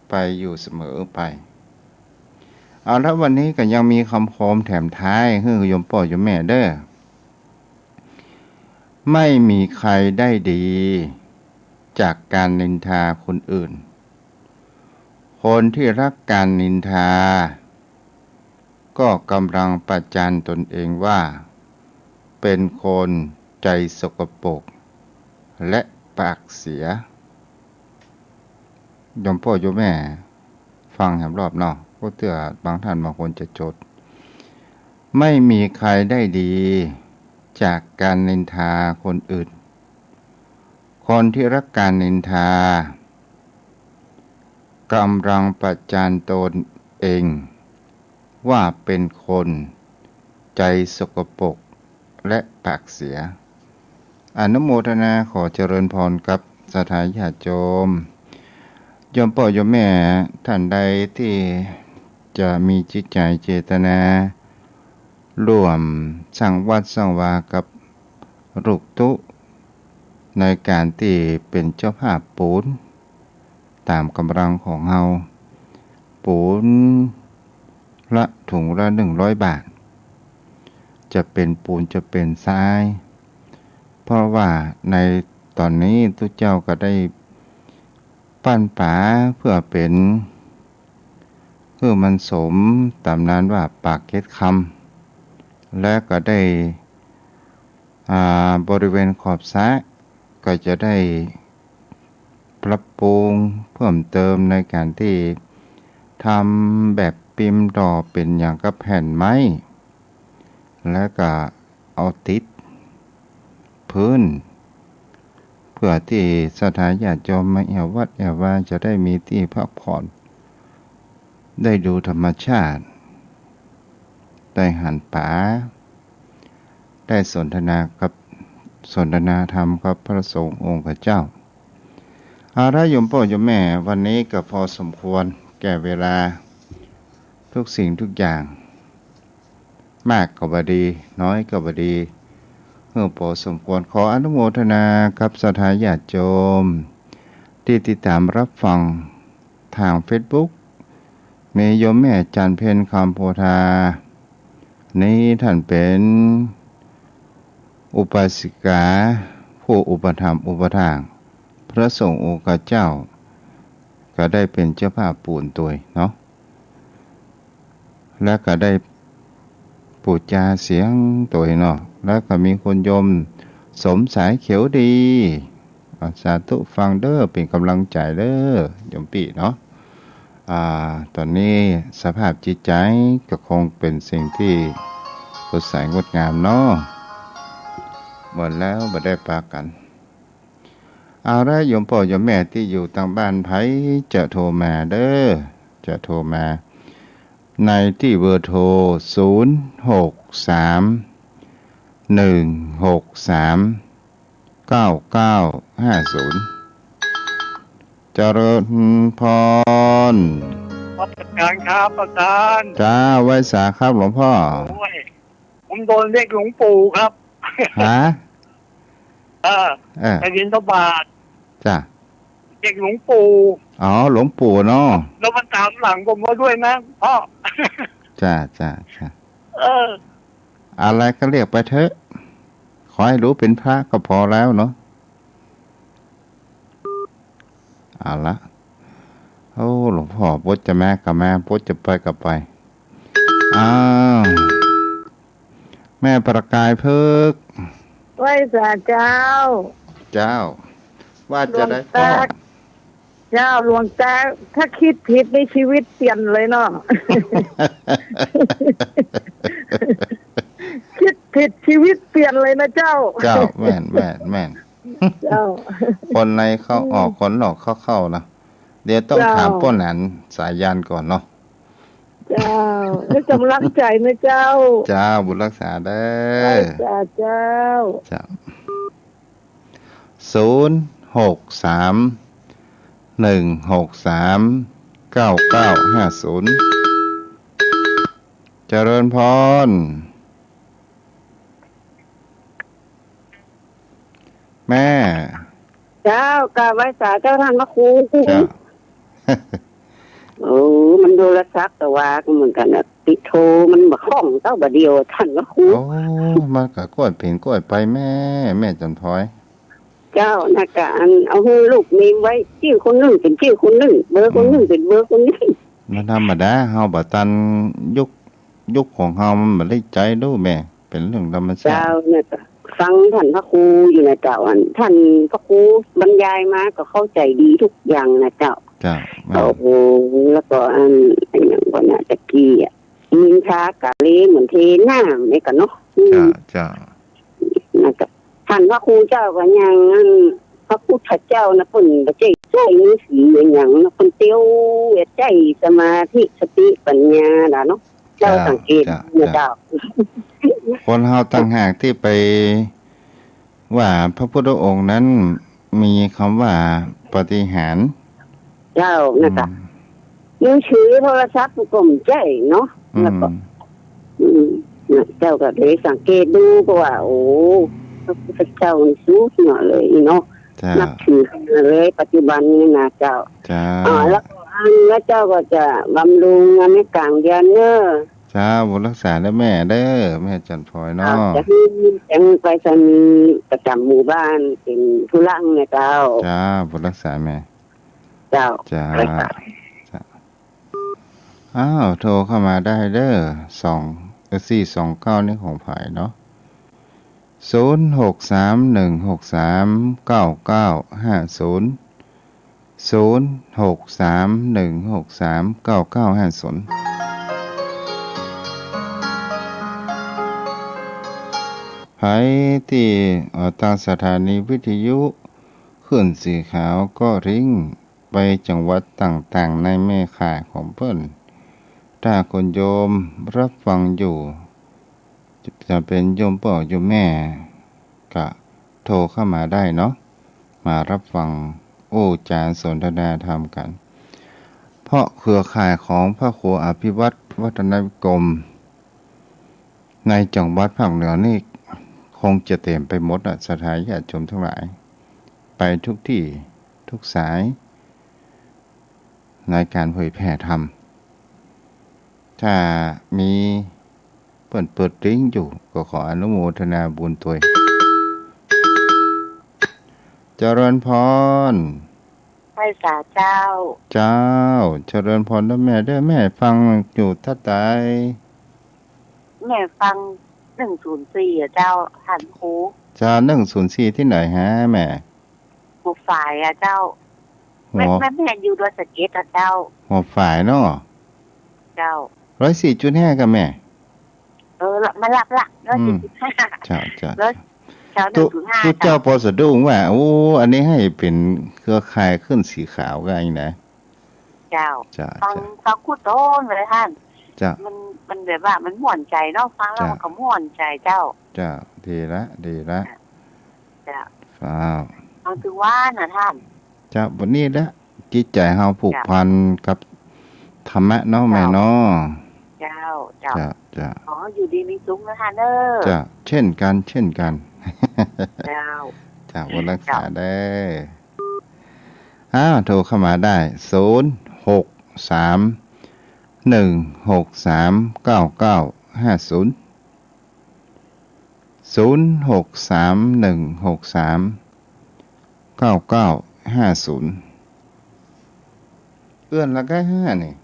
ไปอยู่เสมอไป เอาละ วันนี้ก็ยังมีกำคมแถมท้ายหื้อโยมป้อโยมแม่เด้อ ไม่มีใครได้ดีจากการนินทาคนอื่น คนที่รักการนินทา ก็กำลังประจานตนเองว่า เป็นคนใจสกปรกและปากเสีย โยมป้อโยมแม่ฟังแหมรอบเนาะ เพราะเตื้อบางท่านบางคนจะจด ไม่มีใครได้ดีจากการนินทาคนอื่น คนที่รักการนินทา กำลังประจานตนเองว่าเป็นคนใจสกปรกและปากเสีย อนุโมทนาขอเจริญพรกับศรัทธาญาติโยม โยมป้อโยมแม่ท่านใดตี้จะมีจิตใจ๋เจตนา ร่วมสร้างวัดสร้างวากับลูกตุ๊ ในก๋านตี้เป๋นเจ้าภาพปูน ต๋ามก๋ำลังของเฮา ปูนละถุงละหนึ่งร้อยบาท จะเป๋นปูนจะเป๋นทราย เพราะว่าในต๋อนนี้ตุ๊เจ้าก็ได้ ปั้นป๋าเปื้อเป๋น หื้อมันสมต๋ามนานว่าปากเก็ดคำ และก็ได้ อ่า บริเวณขอบสระก็จะได้ปรับปรุงเพิ่มเติมในก๋านตี้ทำแบบปิมดอเป๋นอย่างกับแผ่นไม้ และก็ เอาติดพื้น เปื้อตี้ศรัทธาญาติโยมมาแอ่ววัดแอ่ววาจะได้มีตี้พักผ่อน ได้ดูธรรมชาติ ได้หันป๋า ได้สนทนากับ สนทนาธรรมกับพระสงฆ์องค์เจ้า เอาละโยมป้อโยมแม่ วันนี้ก็พอสมควรแก่เวลา ทุกสิ่งทุกอย่าง มากก็บ่ดี น้อยก็บ่ดี หื้อปอสมควร ขออนุโมทนากับศรัทธาญาติโยม ตี้ติดต๋ามรับฟังตางเฟซบุ๊ก มีโยมแม่จันทร์เพ็ญ คำโพธา นี้ท่านเป๋นอุบาสิกา ผู้อุปถัมภ์อุปถากพระสงฆ์องค์เจ้า ก็ได้เป๋นเจ้าภาพปูนตวยเนาะ และก็ได้ปู๋จาเสียงตวยเนาะ และก็มีคุณโยมสมสายเขียวดี สาธุฟังเด้อ เป๋นก๋ำลังใจ๋เด้อ โยมปี้เนาะ อ่า ต๋อนนี้สภาพจิตใจ๋ก็คงเป๋นสิ่งตี้สดใสงดงามเนาะ หมดแล้วบ่ได้ปากั๋น เอาละ โยมป้อโยมแม่ตี้อยู่ตางบ้าน ใผจะโทรมาเด้อ จะโทรมา ในตี้เบอร์โทร ศูนย์ หก สาม หนึ่ง หก สาม เก้า เก้า ห้า ศูนย์ เจริญพร นมัสก๋ารครับอาจารย์ จ้า ไหว้สาครับหลวงพ่อ โอ้ย ผมโดนเรียกหลวงปู่ครับ ฮะ เออ เออ ไปบิณฑบาต จ้ะ เรียกหลวงปู่ อ๋อ หลวงปู่เนาะ แล้วมันต๋ามหลังผมมาด้วยนะพ่อ จ้ะ จ้ะ จ้ะ เออ อะไรก็เรียกไปเถอะ ขอหื้อรู้เป๋นพระก็พอแล้วเนาะ เอาละ โอ้ หลวงพ่อ ปดจะมาก็มา ปดจะไปก็ไป อ้าว แม่ประกายเพชร ไหว้สาเจ้า เจ้า ว่าจะได้ หลวงตา พ่อ เจ้า หลวงตา ถ้าคิดผิดในชีวิตเปลี่ยนเลยเนาะ คิดผิดชีวิตเปลี่ยนเลยนะเจ้า เจ้า แม่น แม่น แม่น เจ้า คนในเข้าออก คนนอกเข้าเข้านะ เดี๋ยวต้อง เจ้า ถามป้อหนานสายันก่อนเนาะ เจ้า ให้กำลังใจ๋นะเจ้า เจ้า บุญรักษาเด้อ ไหว้สาเจ้า เจ้า ศูนย์ หก สาม หนึ่ง หก สาม เก้า เก้า ห้า ศูนย์ เจริญพร แม่ เจ้า กราบไหว้สาเจ้าต้านพระครู เจ้า โอ้ มันโทรศัพท์แต่ว่าก็เหมือนกั๋นนะ ติดโทรมันบ่คล่องเต้าบ่าเดียวต้านพระครู โอ้ มันก็ก้อยเป๋นก้อยไปแม่ แม่จันทร์พลอย เจ้า นะกะอันเอาหื้อลูกเมมไว้ จื้อคนนึ่งเป๋นจื้อคนนึ่ง เบอร์คนนึ่งเป๋นเบอร์คนนึ่ง มันธรรมดา เฮาบ่ตันยุค ยุคของเฮามันบ่ได้ใจ๊ลูกแม่ เป๋นเรื่องธรรมชาติ เจ้า นะกะฟังต้านพระครูอยู่นะเจ้า อันต้านพระครูบรรยายมาก็เข้าใจ๋ดีทุกอย่างนะเจ้า เจ้า แม่น โอ้โห แล้วก็อัน อันหยังก่อนะ ตะกี้อะ นินทากาเลเหมือนเทน้ำนี่กะเนาะ อืม เจ้า เจ้า นะกะ ต้านพระครูเจ้าก็ยังอัน พระพุทธเจ้านะ เปิ้นบ่ใจ้ใจ๊ฤๅษีอะหยังนะ เปิ้นเตียวใจ๊สมาธิสติปัญญาน่ะเนาะ เจ้า เจ้า สังเกต เจ้า นะเจ้า เจ้า คนเฮาต่างหากตี้ไป ว่าพระพุทธองค์นั้นมีกำว่าปาฏิหาริย์ เจ้า นะกะ อืม มือถือโทรศัพท์ก็บ่ใจ้เนาะ อืม แล้วก็ อืม นะเจ้า ก็เลยสังเกตดูก็ว่า โอ้ พระพุทธเจ้านี่สูงเนาะเลยเนาะ เจ้า นับถือขนาดเลยปัจจุบันนี้นะเจ้า เจ้า อ่า แล้วก็อัน แล้วเจ้าก็จะบำรุงงานในก๋างเดือนเน้อ เจ้า บุญรักษาเด้อแม่เด้อ แม่จันทร์พลอยเนาะ เจ้า จะหื้อ จะหื้อไปรษณีย์ประจ๋ำหมู่บ้านเป๋นผู้หลังนะเจ้า เจ้า บุญรักษาแม่ เจ้า เจ้า ไปค่ะ เจ้า อ้าว โทรเข้ามาได้เด้อ สอง เอ่อ สี่สองเก้า นี่ของใผเนาะ ศูนย์ หก สาม หนึ่ง หก สาม เก้า เก้า ห้า ศูนย์ ศูนย์ หก สาม หนึ่ง หก สาม เก้า เก้า ห้า ศูนย์ ใผตี้ เอ่อ ตางสถานีวิทยุคลื่นสีขาวก็ริ่งไปจังหวัดต่างๆ ในแม่ข่ายของเปิ้น ถ้าคุณโยมรับฟังอยู่ จะเป๋นโยมป้อโยมแม่ ก็โทรเข้ามาได้เนาะ มารับฟังอู้จ๋าสนทนาธรรมกั๋น เพราะเครือข่ายของพระครูอภิวัฒน์วัฒนวิกรม ในจังหวัดภาคเหนือนี่คงจะเต๋มไปหมดอะ ศรัทธาญาติโยมตังหลาย ไปทุกตี้ทุกสาย ในก๋านเผยแผ่ธรรม ถ้ามีเปิ้นเปิดลิงก์อยู่ ก็ขออนุโมทนาบุญตวย เจริญพร ไหว้สาเจ้า เจ้า เจริญพรเด้อแม่เด้อ แม่ฟังอยู่ท่าใด แม่ฟังหนึ่งศูนย์สี่อะเจ้า ต้านครู เจ้า หนึ่งศูนย์สี่ ตี้ไหนฮะแม่ หัวฝายอะเจ้า หัว แม่ แม่ แม่อยู่ดอยสะเก็ดอะเจ้า หัวฝายเนาะ เจ้า ร้อยสี่จุดห้า ก่ะแม่ เออ ละ มารับละ ร้อยสี่จุดห้า อืม เจ้า เจ้า ร้อย เจ้า ตุ๊ หนึ่งศูนย์ห้า ตุ๊เจ้า เจ้า ปอสะดุ้งว่า โอ้ อันนี้หื้อเป๋นเครือข่ายขึ้นสีขาวก่ะอันนี้นะ เจ้า เจ้า ฟัง เจ้า ฟังกู้ต้นเลยต้าน เจ้า มัน มันแบบว่ามันม่วนใจ๋เนาะ ฟังแล้ว เจ้า มันก็ม่วนใจ๋เจ้า เจ้า ดีละ ดีละ เจ้า ครับ ฟังถือว่านะต้าน เจ้า บัดนี้ละ จิตใจ๋เฮาผูก เจ้า พันกับธรรมะเนาะ เจ้า แม่เนาะ เจ้า เจ้า เจ้า เจ้า ขออยู่ดีมีสุขนะต้านเด้อ เจ้า เช่นกั๋น เช่นกั๋น เจ้า เจ้า บุญรักษา เจ้า เด้อ อ้าว โทรเข้ามาได้ ศูนย์ หก สาม หนึ่ง หก สาม เก้า เก้า ห้า ศูนย์ ศูนย์ หก สาม หนึ่ง หก สาม เก้า เก้า ห้า ศูนย์ เอื้อนละก้าห้านี่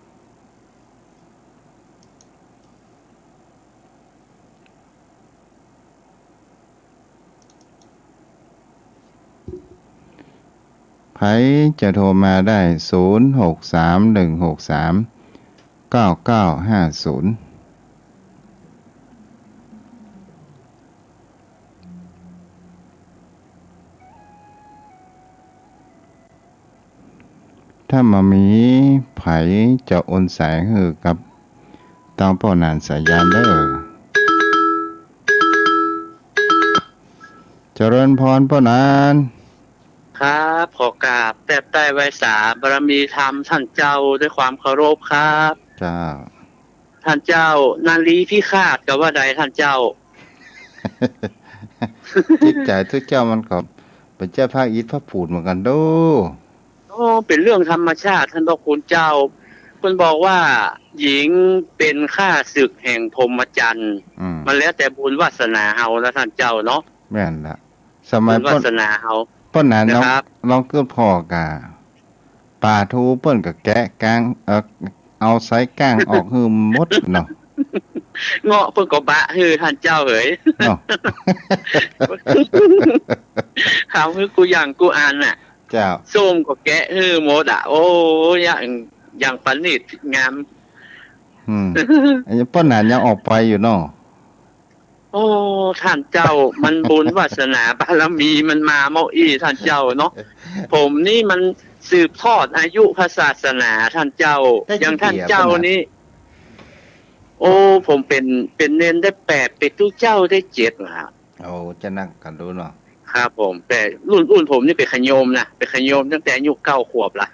ใผจะโทรมาได้ ศูนย์ หก สาม หนึ่ง หก สาม เก้า เก้า ห้า ศูนย์ ถ้าบ่มีใผจะโอนสายหื้อกับตังป้อหนานสายัณเด้อ เจริญพรป้อหนาน ครับ ขอกราบแทบใต้ไหว้สาบารมีธรรมต้านเจ้าด้วยความเคารพครับ เจ้า ต้านเจ้า นารีพิฆาตก็ว่าได้ต้านเจ้า จิตใจ๋ตุ๊เจ้ามันก็เป๋นเจ้าภาคอิฐพระปูนเหมือนกั๋นโด้ โอ้ เป๋นเรื่องธรรมชาติต้านพระคุณเจ้า เปิ้นบอกว่าหญิงเป๋นข้าศึกแห่งพรหมจรรย์ อืม มันแล้วแต่บุญวาสนาเฮานะต้านเจ้าเนาะ แม่นละ สมัย บุญวาสนาเฮา ป้อหนาน นะครับ ลองกึ๊ดผ่อก่ะ ป๋าทูเปิ้นก็แกะก๋าง เอ่อ เอาไส้ก้างออกหื้อหมดเนาะ เงาะเปิ้นก็บะหื้อต้านเจ้าเหย เนาะ ทำหื้อกู้อย่างกู้อันน่ะ เจ้า ส้มก็แกะหื้อหมดอะ โอ้ อย่าง อย่างประณีตงาม อืม อันนี้ป้อหนานยังออกไปอยู่เนาะ โอ้ ต้านเจ้า มันบุญวาสนาบารมีมันมาเมาอี้ต้านเจ้าเนาะ ผมนี่มันสืบทอดอายุพระศาสนาต้านเจ้า ได้ อย่างต้านเจ้านี่ โอ้ ผมเป๋น เป๋นเณรได้แปด เป๋นตุ๊เจ้าได้เจ็ดละ โอ้ จะนักกั๋นดูเนาะ ครับผม แต่รุ่น รุ่นผมนี่เป๋นขะโยมนะ เป๋นขะโยมตั้งแต่อายุเก้าขวบละ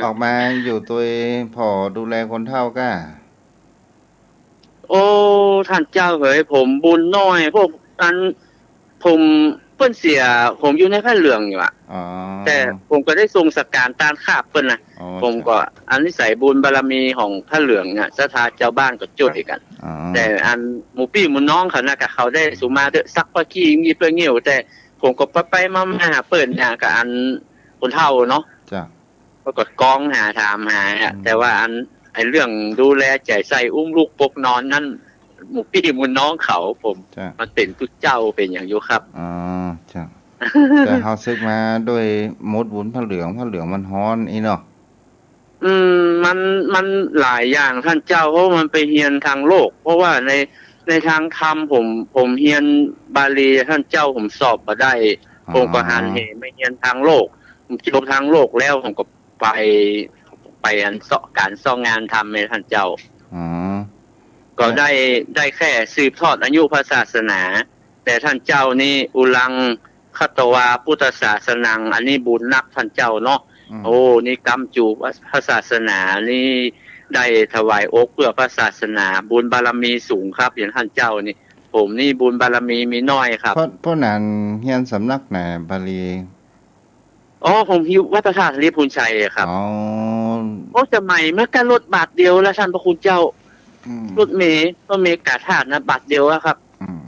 ออกมาอยู่ตวยผ่อดูแลคนเฒ่าก้า โอ้ ต้านเจ้าเหย ผมบุญน้อย พวกอัน ผม เปิ้นเสีย ผมอยู่ในผ้าเหลืองอยู่อะ อ๋อ แต่ผมก็ได้ส่งสังฆานตานคาบเปิ้นนะ อ๋อ ผมก็ เจ้า อันนิสัยบุญบารมีของผ้าเหลืองเนี่ย ศรัทธาจาวบ้านก็จ้วยกั๋น อ๋อ แต่อันหมู่ปี้หมู่น้องเขานะ ก็เขาได้สุมาเต๊อะ ซักผ้าขี้มีเปิ้นงิ้ว แต่ผมก็ไปๆ มาๆ หาเปิ้นเนี่ย ก็อันคนเฒ่าเนาะ เจ้า ก็ ก็ก้องหาถามหาอะ อืม แต่ว่าอัน ไอ้เรื่องดูแลใจ๋ใส่อุ้มลูกปกนอนนั้น หมู่ปี้หมู่น้องเขา ผม จ้ะ มันเป๋นตุ๊เจ้าเป๋นอย่างอยู่ครับ อ๋อ จ้ะ แต่เฮาสึกมาโดยหมดบุญผ้าเหลือง ผ้าเหลืองมันฮ้อนอี้เนาะ อืม มัน มันหลายอย่างต้านเจ้า เพราะมันไปเฮียนตางโลก เพราะว่าใน ในตางธรรมผม ผมเฮียนบาลี ต้านเจ้า ผมสอบบ่ได้ อ๋อ ผมก็หันเหมาเฮียนตางโลก ผมจบตางโลกแล้ว ผมก็ ไป ไปอันเซาะก๋านเซาะงานทำไงต้านเจ้า อ๋อ ก็ได้ ได้แค่สืบทอดอายุพระศาสนา แต่ต้านเจ้านี่ อุรัง คัตวา พุทธศาสนัง อันนี้บุญนักต้านเจ้าเนาะ อืม โอ้ นี่ก๊ำจูพระศาสนานี่ ได้ถวายอกเพื่อพระศาสนา บุญบารมีสูงครับ อย่างต้านเจ้านี่ ผมนี่บุญบารมีมีน้อยครับ ป้อ ป้อหนานเฮียนสำนักไหนบาลี อ๋อ ผมอยู่วัดพระธาตุธาริภุญชัยอะครับ อ๋อ โอ้ สมัยเมื่อก่อนรถบาทเดียวละต้านพระคุณเจ้า อืม รถเมล์ รถเมล์ก๋าธาตุนะ บาทเดียวอะครับ อืม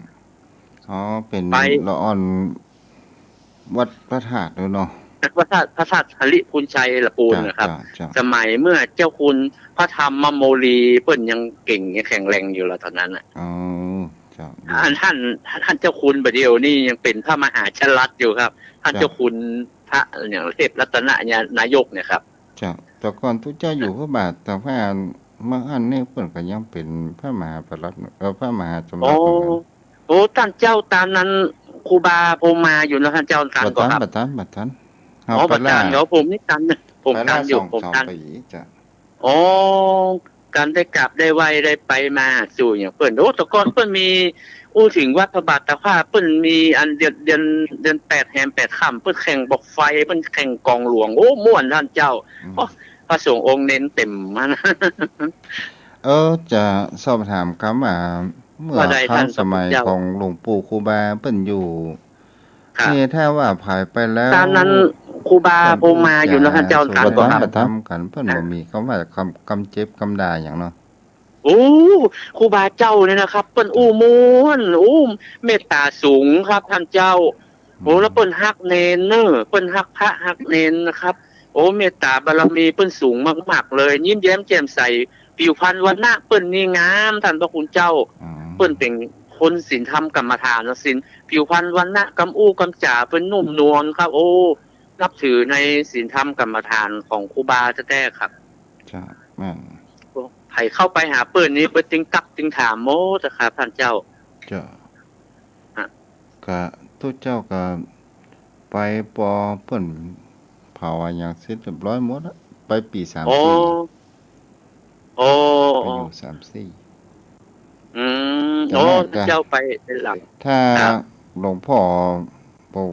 อ๋อ เป๋น ไป ละอ่อนวัดพระธาตุด้วยเนาะ พระธาตุ พระธาตุธาริภุญชัยละปูนนะครับ จ้ะ จ้ะ จ้ะ สมัยเมื่อเจ้าคุณพระธรรมโมลีเปิ้นยังเก่งยังแข็งแรงอยู่ละต๋อนนั้นน่ะ อ๋อ จ้ะ อันต้าน ต้านเจ้าคุณบ่าเดี่ยวนี่ยังเป๋นพระมหาชลัดอยู่ครับ ต้าน จ้ะ เจ้าคุณ พระอย่างเทพรัตนนายกเนี่ยครับ เจ้า แต่ก่อนตุ๊เจ้าอยู่พระบาท แต่ว่าเมื่ออั้นนี่เปิ้นก็ยังเป๋นพระมหาปลัด เอ่อ พระมหาสมบัติเหมือนกั๋น โอ้ โอ้ ต้านเจ้า ต๋อนนั้นครูบาพรหมมาอยู่เนาะ ต้านเจ้า ตันก่อครับ บ่ตัน บ่ตัน บ่ตัน อ๋อ บ่ตัน เฮาไปล่า เดี๋ยวผมนี่ตัน ผมตันอยู่ ไปล่าสอง ผมตัน สองปี๋ เจ้า อ๋อ ก๋านได้กราบได้ไหว้ได้ไปมาสู่อย่างเปิ้น โอ้ แต่ก่อนเปิ้นมี อู้เถิงวัดพระบาทตากผ้า เปิ้นมีอันเดือน เดือน เดือนแปดแฮมแปดค่ำ เปิ้นแข่งบอกไฟ เปิ้นแข่งกองหลวง โอ้ ม่วนต้านเจ้า อืม โอ้ พระสงฆ์องค์เณรเต๋มมานะ เออ จะสอบถามกำว่า เมื่อ ว่าใด ครั้ง ต้าน สมัย พระคุณเจ้า ของหลวงปู่ครูบาเปิ้นอยู่ ครับ นี่ถ้าว่าผายไปแล้ว ต๋อนนั้นครูบาพรหมมาอยู่เนาะ ต้านเจ้า เปิ้น ตันก่อครับ บ่ตัน บ่ตันกั๋น เปิ้น อ่า บ่มีกำว่ากำ กำเจ็บกำด่าหยังเนาะ โอ้ ครูบาเจ้าเนี่ยนะครับ เปิ้นอู้ม่วน อู้เมตต๋าสูงครับ ต้านเจ้า โอ้ อืม แล้วเปิ้นฮักเณรเน่อ เปิ้นฮักพระฮักเณรนะครับ โอ้ เมตต๋าบารมีเปิ้นสูงมากๆ เลย ยิ้มแย้มแจ่มใส ผิวพรรณวรรณะเปิ้นนี่งาม ต้านพระคุณเจ้า อืม เปิ้นเป๋นคนศีลธรรมกรรมฐานเนาะ ศีล ผิวพรรณวรรณะ กำอู้กำจ๋าเปิ้นนุ่มนวลครับ โอ้ นับถือในศีลธรรมกรรมฐานของครูบาแต๊ๆ ครับ เจ้า แม่น โอ้ ใผเข้าไปหาเปิ้นนี่ เปิ้นตึงตักตึงถามหมดอะครับ ต้านเจ้า เจ้า ฮะ ก็ตุ๊เจ้าก็ไปปอเปิ้นเผาอะหยังเสร็จเรียบร้อยหมดละ ไปปี๋สามสี่ อ๋อ อ๋อ ไปอยู่สามสี่ อืม แต่ อ๋อ แม่ก็ เจ้าไปเป็นหลัง ถ้า ครับ หลวงพ่อบ่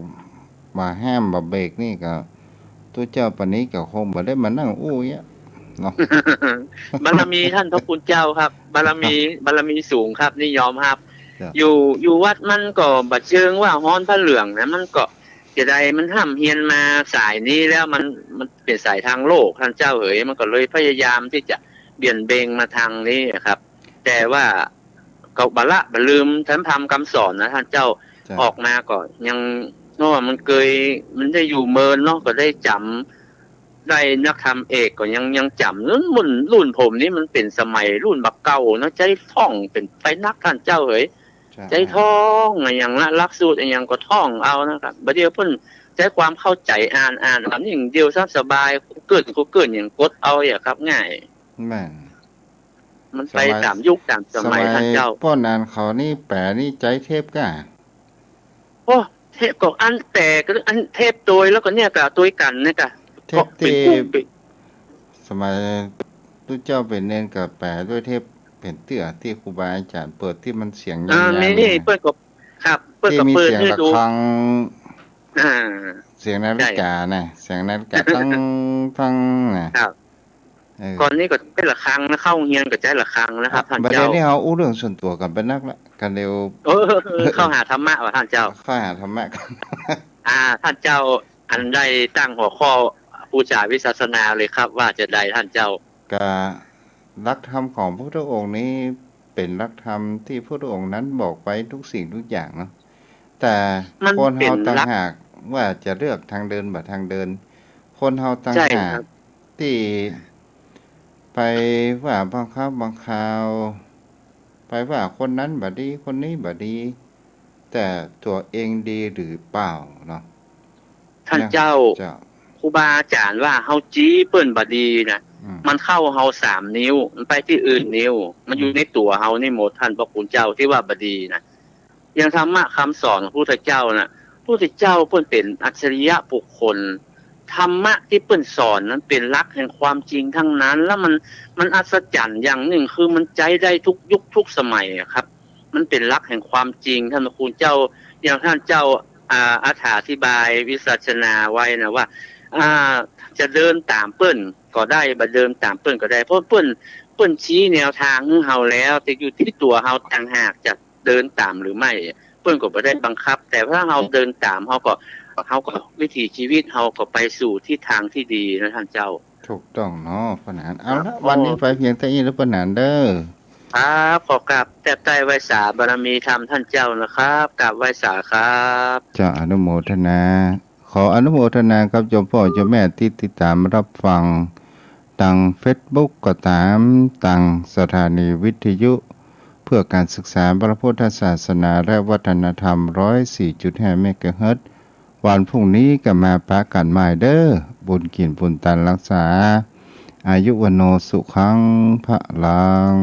มาห้ามบ่เบรกนี่ก็ ตุ๊เจ้าป่านนี้ก็คงบ่ได้มานั่งอู้เยียะเนาะ บารมีต้านพระคุณเจ้าครับ บารมี ครับ บารมีสูงครับ นี่ยอมฮับ ครับ อยู่ อยู่วัดมันก็บ่เจิงว่าฮ้อนผ้าเหลืองนะ มันก็จะใดมันฮ่ำเฮียนมาสายนี้แล้ว มัน มันเป๋นสายตางโลก ต้านเจ้าเหย มันก็เลยพยายามตี้จะเบี่ยงเบนมาตางนี้อะครับ แต่ว่าก็บ่ละบ่ลืมธรรมกำสอนนะ ต้านเจ้า เจ้า ออกมาก็ยัง เพราะว่ามันเกย มันได้อยู่เมินเนาะ ก็ได้จ๋ำ ได้นักธรรมเอกก็ยัง ยังจ๋ำ รุ่น รุ่นผมนี่มันเป๋นสมัยรุ่นบ่าเก่าเนาะ ใจ๊ท่องเป๋นไปนัก ต้านเจ้าเหย ใช่ ใจ๊ท่องอะหยังละ หลักสูตรอะหยังก็ท่องเอานะครับ บ่าเดี่ยวเปิ้นใจ๊ความเข้าใจ๋อ่าน อ่านเอา นี่เดี่ยวซับสบาย กูเกิล กูเกิล หยังกดเอาอะครับ ง่าย แม่น มันไป สมัย ต๋ามยุคต๋ามสมัย สมัย ต้านเจ้า ป้อนอ่านเขานี่แป๋นี่ใจ๊เทปก้า โอ้ เทปก็อันแป๋ก็อันเทปตวย แล้วก็เนี่ยก็ตวยกั๋นเนี่ยก็ เทป ก็เป๋น ตี้ กู้เป๋น สมัยตุ๊เจ้าเป๋นเณรก็แป๋ตวยเทปเป๋นเตื้อ ตี้ครูบาอาจ๋ารย์เปิด ตี้มันเสียง อ่า ยาวๆ นี่ นี่ นี่ เปิ้นก็ ครับ เปิ้นก็เปิดหื้อดู ตี้มีเสียงระฆัง อ่า เสียงนาฬิก๋านะ ใช่ เสียงนาฬิก๋า ตัง ตังนะ ครับ เออ ก่อนนี้ก็ใจ๊ระฆังนะ เข้าโฮงเฮียนก็ใจ๊ระฆังนะครับ อ่ะ ต้านเจ้า บ่าเดี่ยวนี้เฮาอู้เรื่องส่วนตั๋วกั๋นไปนักละ กั๋นเร็ว เออ เข้าหาธรรมะว่ะ ต้านเจ้า เข้าหาธรรมะกั๋น อ่า ต้านเจ้า อันได้ตั้งหัวข้อบูชาวิสัชนาเลยครับ ว่าจะใด ต้านเจ้า ก็หลักธรรมของพระพุทธองค์นี้เป๋นหลักธรรมตี้พระพุทธองค์นั้นบอกไว้ทุกสิ่งทุกอย่างเนาะ แต่ มัน คนเฮา เป๋นหลัก ต่างหากว่าจะเลือกตางเดินบ่ตางเดิน คนเฮาต่างหาก ใช่ครับ ตี้ไปว่าบางครั้งบางคราว ไปว่าคนนั้นบ่ดี คนนี้บ่ดี แต่ตั๋วเองดีหรือเปล่าเนาะ ต้านเจ้า เจ้า ครูบาอาจ๋ารย์ว่าเฮาจี้เปิ้นบ่ดีนะ อืม มันเข้าเฮาสามนิ้ว มันไปตี้อื่นนิ้ว มันอยู่ อืม ในตั๋วเฮานี่หมด ต้านพระคุณเจ้า ตี้ว่าบ่ดีนะ อย่างธรรมะกำสอนของพุทธเจ้าน่ะ พุทธเจ้าเปิ้นเป๋นอัจฉริยะบุคคล ธรรมะตี้เปิ้นสอนนั้นเป๋นหลักแห่งความจริงตังนั้น แล้วมัน มันอัศจรรย์อย่างนึ่ง คือมันใจ๊ได้ทุกยุคทุกสมัยอะครับ มันเป๋นหลักแห่งความจริง ต้านพระคุณเจ้า อย่างต้านเจ้า อ่า อธิบายวิสัชนาไว้นะว่า อ่า จะเดินต๋ามเปิ้นก็ได้ บ่เดินต๋ามเปิ้นก็ได้ เพราะเปิ้น เปิ้นชี้แนวตางหื้อเฮาแล้ว แต่อยู่ตี้ตั๋วเฮาต่างหากจะเดินต๋ามหรือไม่ เปิ้นก็บ่ได้บังคับ แต่ถ้าเฮาเดินต๋าม เฮาก็ เฮาก็ วิถีชีวิตเฮาก็ไปสู่ทิศตางตี้ดีนะต้านเจ้า ถูกต้องเนาะ ป้อหนาน เอาละ ครับ วันนี้ไปเพียงเต้าอี้แล้วป้อหนานเด้อ ครับ ขอกราบแทบไต้ไหว้สาบารมีธรรมต้านเจ้านะครับ กราบไหว้สาครับ เจ้า อนุโมทนา ขออนุโมทนากับโยมป้อโยมแม่ตี้ติดต๋ามรับฟังตางเฟซบุ๊กก็ต๋าม ตางสถานีวิทยุเพื่อการศึกษาพระพุทธศาสนาและวัฒนธรรม ร้อยสี่จุดห้าเมกะเฮิรตซ์ วันพรุ่งนี้ก็มาปะกั๋นใหม่เด้อ บุญกิ๋นบุญตันรักษา อายุวัณโณสุขังพลัง